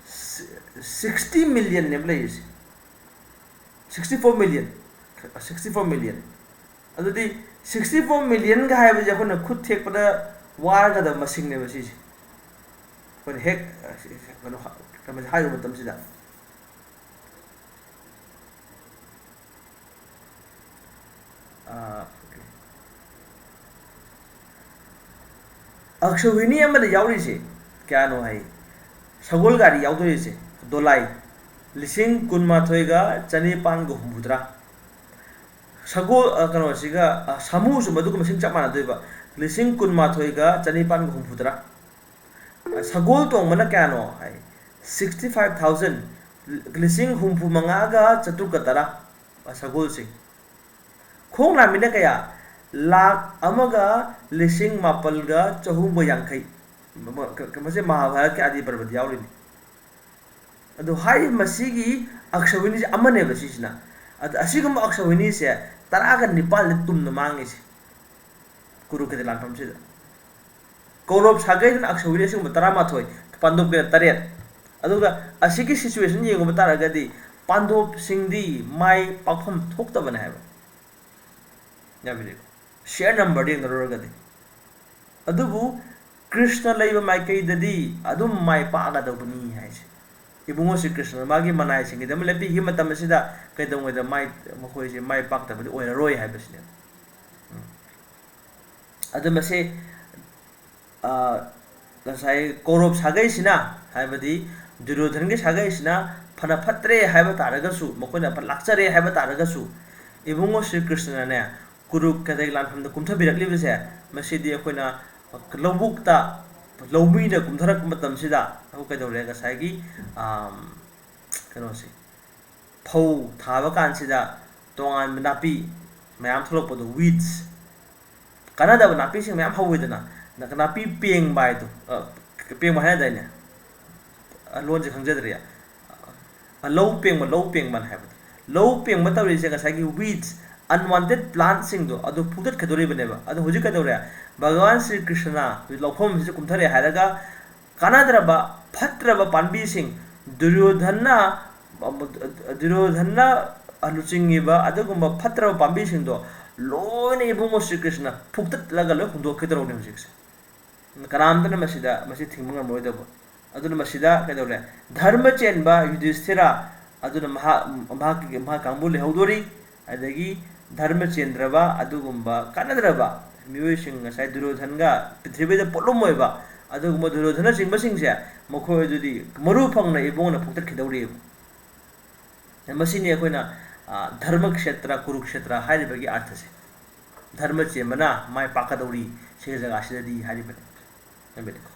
ꯁꯤ-, ꯁꯤꯛꯁꯇꯤ ꯃꯤꯂꯤꯌꯟꯅꯦꯕ ꯂꯩꯔꯤꯁꯦ꯫ Sixty four million, sixty four million. ꯑꯗꯨꯗꯤ ꯁꯤꯛꯁꯇꯤ ꯐꯣꯔ ꯃꯤꯂꯤꯌꯟꯒ ꯍꯥꯏꯕꯁꯦ ꯑꯩꯈꯣꯏꯅ ꯈꯨꯠ ꯊꯦꯛꯄꯗ ꯋꯥꯔꯒꯗꯕ ꯃꯁꯤꯡꯅꯦꯕ ꯁꯤꯁꯦ꯫ ꯑꯩꯈꯣꯏꯅ ꯍꯦꯛ, ꯑ, ꯀꯩꯅꯣ, ꯀꯩꯅꯣꯁꯦ ꯍꯥꯏꯔꯨꯕ ꯃꯇꯝꯁꯤꯗ꯫ ꯑꯥ, ꯑꯣꯀꯦ꯫ ꯑꯛꯁꯋꯤꯅꯤ ꯑꯃꯗ ꯌꯥꯎꯔꯤꯁꯦ ꯀꯌꯥꯅꯣ ꯍꯥꯏ? ꯁꯒꯣꯜ ꯒꯥꯔꯤ ꯌꯥꯎꯗꯣꯔꯤꯁꯦ, ꯗꯣꯂꯥꯏ, ꯂꯤꯁꯤꯡ ꯀꯨꯟꯃꯥꯊꯣꯏꯒ ꯆꯅꯤꯄꯥꯟꯒ ꯍꯨꯝꯐꯨꯇꯔꯥ꯫ ꯁꯒꯣꯜ, ꯑ, ꯀꯩꯅꯣꯁꯤꯒ, ꯑ, ꯁꯥꯃꯨꯁꯨ ꯃꯗꯨꯒ ꯃꯁꯤꯡ ꯆꯞ ꯃꯥꯟꯅꯗꯣꯏꯕ, ꯂꯤꯁꯤꯡ ꯀꯨꯟꯃꯥꯊꯣꯏꯒ ꯆꯅꯤꯄꯥꯟꯒ ꯍꯨꯝꯐꯨꯇꯔꯥ꯫ ꯁꯒꯣꯜ ꯇꯣꯡꯕꯅ ꯀꯌꯥꯅꯣ ꯍꯥꯏ? ꯁꯤꯛꯁꯇꯤ ꯐꯥꯏꯚ ꯊꯥꯎꯖꯟ, ꯂꯤꯁꯤꯡ ꯍꯨꯝꯐꯨ ꯃꯉꯥꯒ ꯆꯥꯇ꯭ꯔꯨꯛꯀ ꯇꯔꯥ, ꯁꯒꯣꯜꯁꯦ꯫ ꯈꯣꯡ ꯂꯥꯟꯃꯤꯅ ꯀꯌꯥ? ꯂꯥꯈ ꯑꯃꯒ ꯂꯤꯁꯤꯡ ꯃꯥꯄꯜꯒ ꯆꯍꯨꯝꯒ ꯌꯥꯡꯈꯩ꯫ ꯃ-, ꯃ-, ꯀ-, ꯀ-, ꯃꯁꯤ ꯃꯍꯥꯚꯥꯔꯠꯀꯤ ꯑꯥꯗꯤ ꯄꯔꯕꯗ ꯌꯥꯎꯔꯤꯅꯤ꯫ ꯑꯗꯣ ꯍꯥꯏꯔꯤꯕ ꯃꯁꯤꯒꯤ ꯑꯛꯁꯋꯤꯅꯤꯁꯦ ꯑꯃꯅꯦꯕ ꯁꯤꯁꯤꯅ꯫ ꯑꯗ ꯑꯁꯤꯒꯨꯝꯕ ꯑꯛꯁꯋꯤꯅꯤꯁꯦ ꯇꯔꯥꯒ ꯅꯤꯄꯥꯜꯅꯤ ꯇꯨꯝꯅ ꯃꯥꯡꯉꯤꯁꯦ ꯀꯨꯔꯨꯈꯦꯇ꯭ꯔ ꯂꯥꯟꯐꯝꯁꯤꯗ꯫ ꯀꯧꯔꯕ ꯁꯥꯒꯩꯗꯅ ꯑꯛꯁꯋꯤꯅꯤ ꯑꯁꯤꯒꯨꯝꯕ ꯇꯔꯥꯃꯥꯊꯣꯏ, ꯄꯥꯟꯗꯣꯞꯀꯤꯅ ꯇꯔꯦꯠ꯫ ꯑꯗꯨꯒ ꯑꯁꯤꯒꯤ ꯁꯤꯆꯨꯋꯦꯁꯟ ꯌꯦꯡꯉꯨꯕ ꯇꯥꯔꯒꯗꯤ ꯄꯥꯟꯗꯣꯞꯁꯤꯡꯗꯤ ꯃꯥꯏ ꯄꯥꯛꯐꯝ ꯊꯣꯛꯇꯕꯅꯦ ꯍꯥꯏꯕ꯫ ꯌꯥꯕꯤꯔꯦꯀꯣ? ꯁꯤꯌꯔ ꯅꯝꯕꯔꯗ ꯌꯦꯡꯅꯔꯨꯔꯒꯗꯤ꯫ ꯑꯗꯨꯕꯨ ꯀ꯭ꯔꯤꯁꯅ ꯂꯩꯕ ꯃꯥꯏꯀꯩꯗꯗꯤ ꯑꯗꯨꯝ ꯃꯥꯏ ꯄꯥꯛꯀꯗꯧꯕꯅꯤ ꯍꯥꯏꯁꯦ꯫ ꯏꯕꯨꯡꯉꯣ ꯁ꯭ꯔꯤ ꯀ꯭ꯔꯤꯁꯅꯅ ꯃꯥꯒꯤ ꯃꯅꯥꯏꯁꯤꯡꯒꯤꯗꯃꯛ ꯂꯦꯞꯄꯤꯈꯤꯕ ꯃꯇꯝ ꯑꯁꯤꯗ ꯀꯩꯗꯧꯉꯩꯗ ꯃꯥꯏ, ꯃꯈꯣꯏꯁꯦ ꯃꯥꯏ ꯄꯥꯛꯇꯕꯗꯤ ꯑꯣꯏꯔꯔꯣꯏ ꯍꯥꯏꯕꯁꯤꯅꯦꯕ꯫ ꯎꯝ꯫ ꯑꯗꯨ ꯃꯁꯤ ꯉꯁꯥꯏ ꯀꯧꯔꯕ ꯁꯥꯒꯩꯁꯤꯅ, ꯍꯥꯏꯕꯗꯤ ꯗꯨꯔꯌꯣꯙꯟꯒꯤ ꯁꯥꯒꯩꯁꯤꯅ ꯐꯅ ꯐꯠꯇ꯭ꯔꯦ ꯍꯥꯏꯕ ꯇꯥꯔꯒꯁꯨ, ꯃꯈꯣꯏꯅ ꯐꯅ ꯂꯥꯛꯆꯔꯦ ꯍꯥꯏꯕ ꯇꯥꯔꯒꯁꯨ, ꯏꯕꯨꯡꯉꯣ ꯁ꯭ꯔꯤ ꯀ꯭ꯔꯤꯁꯅꯅꯦ, ꯀꯨꯔꯨꯛ ꯀꯗꯩ ꯂꯥꯟꯐꯝꯗ ꯀꯨꯝꯊꯕꯤꯔꯛꯂꯤꯕꯁꯦ, ꯃꯁꯤꯗꯤ ꯑꯩꯈꯣꯏꯅ ꯂꯧꯕꯨꯛꯇ ꯂꯧꯃꯤꯅ ꯀꯨꯝꯊꯔꯛꯄ ꯃꯇꯝꯁꯤꯗ ꯑꯩꯈꯣꯏ ꯀꯩꯗꯧꯔꯦ? ꯉꯁꯥꯏꯒꯤ, ꯑꯥꯝ, ꯀꯩꯅꯣꯁꯦ, ꯐꯧ ꯊꯥꯕ ꯀꯥꯟꯁꯤꯗ ꯇꯣꯉꯥꯟꯕ ꯅꯥꯄꯤ ꯃꯌꯥꯝ ꯊꯣꯛꯂꯛꯄꯗꯣ, weeds, ꯀꯥꯟꯅꯗꯕ ꯅꯥꯄꯤꯁꯤꯡ ꯃꯌꯥꯝ ꯍꯧꯋꯤꯗꯅ, ꯅ-, ꯅꯥꯄꯤ ꯄꯦꯡꯕ ꯍꯥꯏꯗꯣ, ꯑ, ꯄꯦꯡꯕ ꯍꯥꯏꯅꯗꯥꯏꯅꯦ? ꯑ, ꯂꯣꯟꯁꯦ ꯈꯪꯖꯗ꯭ꯔꯦ꯫ ꯑ, ꯂꯧ ꯄꯦꯡꯕ, ꯂꯧ ꯄꯦꯡꯕꯅ ꯍꯥꯏꯕꯗꯣ꯫ ꯂꯧ ꯄꯦꯡꯕ ꯇꯧꯔꯤꯁꯦ ꯉꯁꯥꯏꯒꯤ weeds, unwanted plantꯁꯤꯡꯗꯣ ꯑꯗꯨ ꯐꯨꯛꯇꯠꯈꯤꯗꯣꯔꯤꯕꯅꯦꯕ꯫ ꯑꯗꯣ ꯍꯧꯖꯤꯛ ꯀꯩꯗꯧꯔꯦ? ꯚꯒꯋꯥꯟ ꯁ꯭ꯔꯤ ꯀ꯭ꯔꯤꯁꯅ ꯂꯧꯐꯝꯁꯤꯗ ꯀꯨꯝꯊꯔꯦ ꯍꯥꯏꯔꯒ ꯀꯥꯟꯅꯗ꯭ꯔꯕ, ꯐꯠꯇ꯭ꯔꯕ ꯄꯥꯝꯕꯤꯁꯤꯡ, ꯗꯨꯔꯌꯣꯙꯟꯅ, ꯗꯨꯔꯌꯣꯙꯟꯅ ꯂꯨꯆꯤꯡꯉꯤꯕ ꯑꯗꯨꯒꯨꯝꯕ ꯐꯠꯇ꯭ꯔꯕ ꯄꯥꯝꯕꯤꯁꯤꯡꯗꯣ ꯂꯣꯏꯅ ꯏꯕꯨꯡꯉꯣ ꯁ꯭ꯔꯤ ꯀ꯭ꯔꯤꯁꯅ ꯐꯨꯛꯇꯠꯂꯒ ꯂꯣꯏ ꯍꯨꯟꯗꯣꯛꯈꯤꯗꯧꯔꯕꯅꯦ ꯍꯧꯖꯤꯛꯁꯦ꯫ ꯀꯅꯥꯝꯇꯅ ꯃꯁꯤꯗ, ꯃꯁꯤ ꯊꯤꯡꯕ ꯉꯝꯃꯔꯣꯏꯗꯧꯕ꯫ ꯑꯗꯨꯅ ꯃꯁꯤꯗ ꯀꯩꯗꯧꯔꯦ? ꯙꯔꯃ ꯆꯦꯟꯕ ꯌꯨꯙꯤꯁꯊꯤꯔ, ꯑꯗꯨꯅ ꯃꯍꯥꯛ, ꯃꯍꯥꯛꯀꯤ, ꯃꯍꯥꯛ ꯀꯥꯡꯕꯨ ꯂꯩꯍꯧꯗꯣꯔꯤ꯫ ꯑꯗꯒꯤ ꯙꯔꯃ ꯆꯦꯟꯗ꯭ꯔꯕ, ꯑꯗꯨꯒꯨꯝꯕ ꯀꯥꯟꯅꯗ꯭ꯔꯕ ꯃꯤꯑꯣꯏꯁꯤꯡ, ꯉꯁꯥꯏ ꯗꯨꯔꯌꯣꯙꯟꯒ ꯄ꯭ꯔꯤꯊꯤꯕꯤꯗ ꯄꯣꯠꯂꯨꯝ ꯑꯣꯏꯕ ꯑꯗꯨꯒꯨꯝꯕ ꯗꯨꯔꯌꯣꯙꯅꯆꯤꯡꯕꯁꯤꯡꯁꯦ, ꯃꯈꯣꯏ ꯑꯗꯨꯗꯤ ꯃꯔꯨ ꯐꯪꯅ ꯏꯕꯨꯡꯉꯣꯅ ꯐꯨꯛꯇꯠꯈꯤꯗꯧꯔꯤꯕ꯫ ꯃꯁꯤꯅꯤ ꯑꯩꯈꯣꯏꯅ, ꯑ, ꯙꯔꯃ ꯈꯦꯇ꯭ꯔ, ꯀꯨꯔꯨꯛꯁꯦꯇ꯭ꯔ ꯍꯥꯏꯔꯤꯕꯒꯤ ꯑꯥꯔꯊꯁꯦ꯫ ꯙꯔꯃ ꯆꯦꯟꯕꯅ ꯃꯥꯏ ꯄꯥꯛꯀꯗꯧꯔꯤ ꯁꯤꯒꯤ ꯖꯒꯥꯁꯤꯗꯗꯤ ꯍꯥꯏꯔꯤꯕꯅꯤ꯫ ꯍꯥꯏꯕꯅꯤꯀꯣ꯫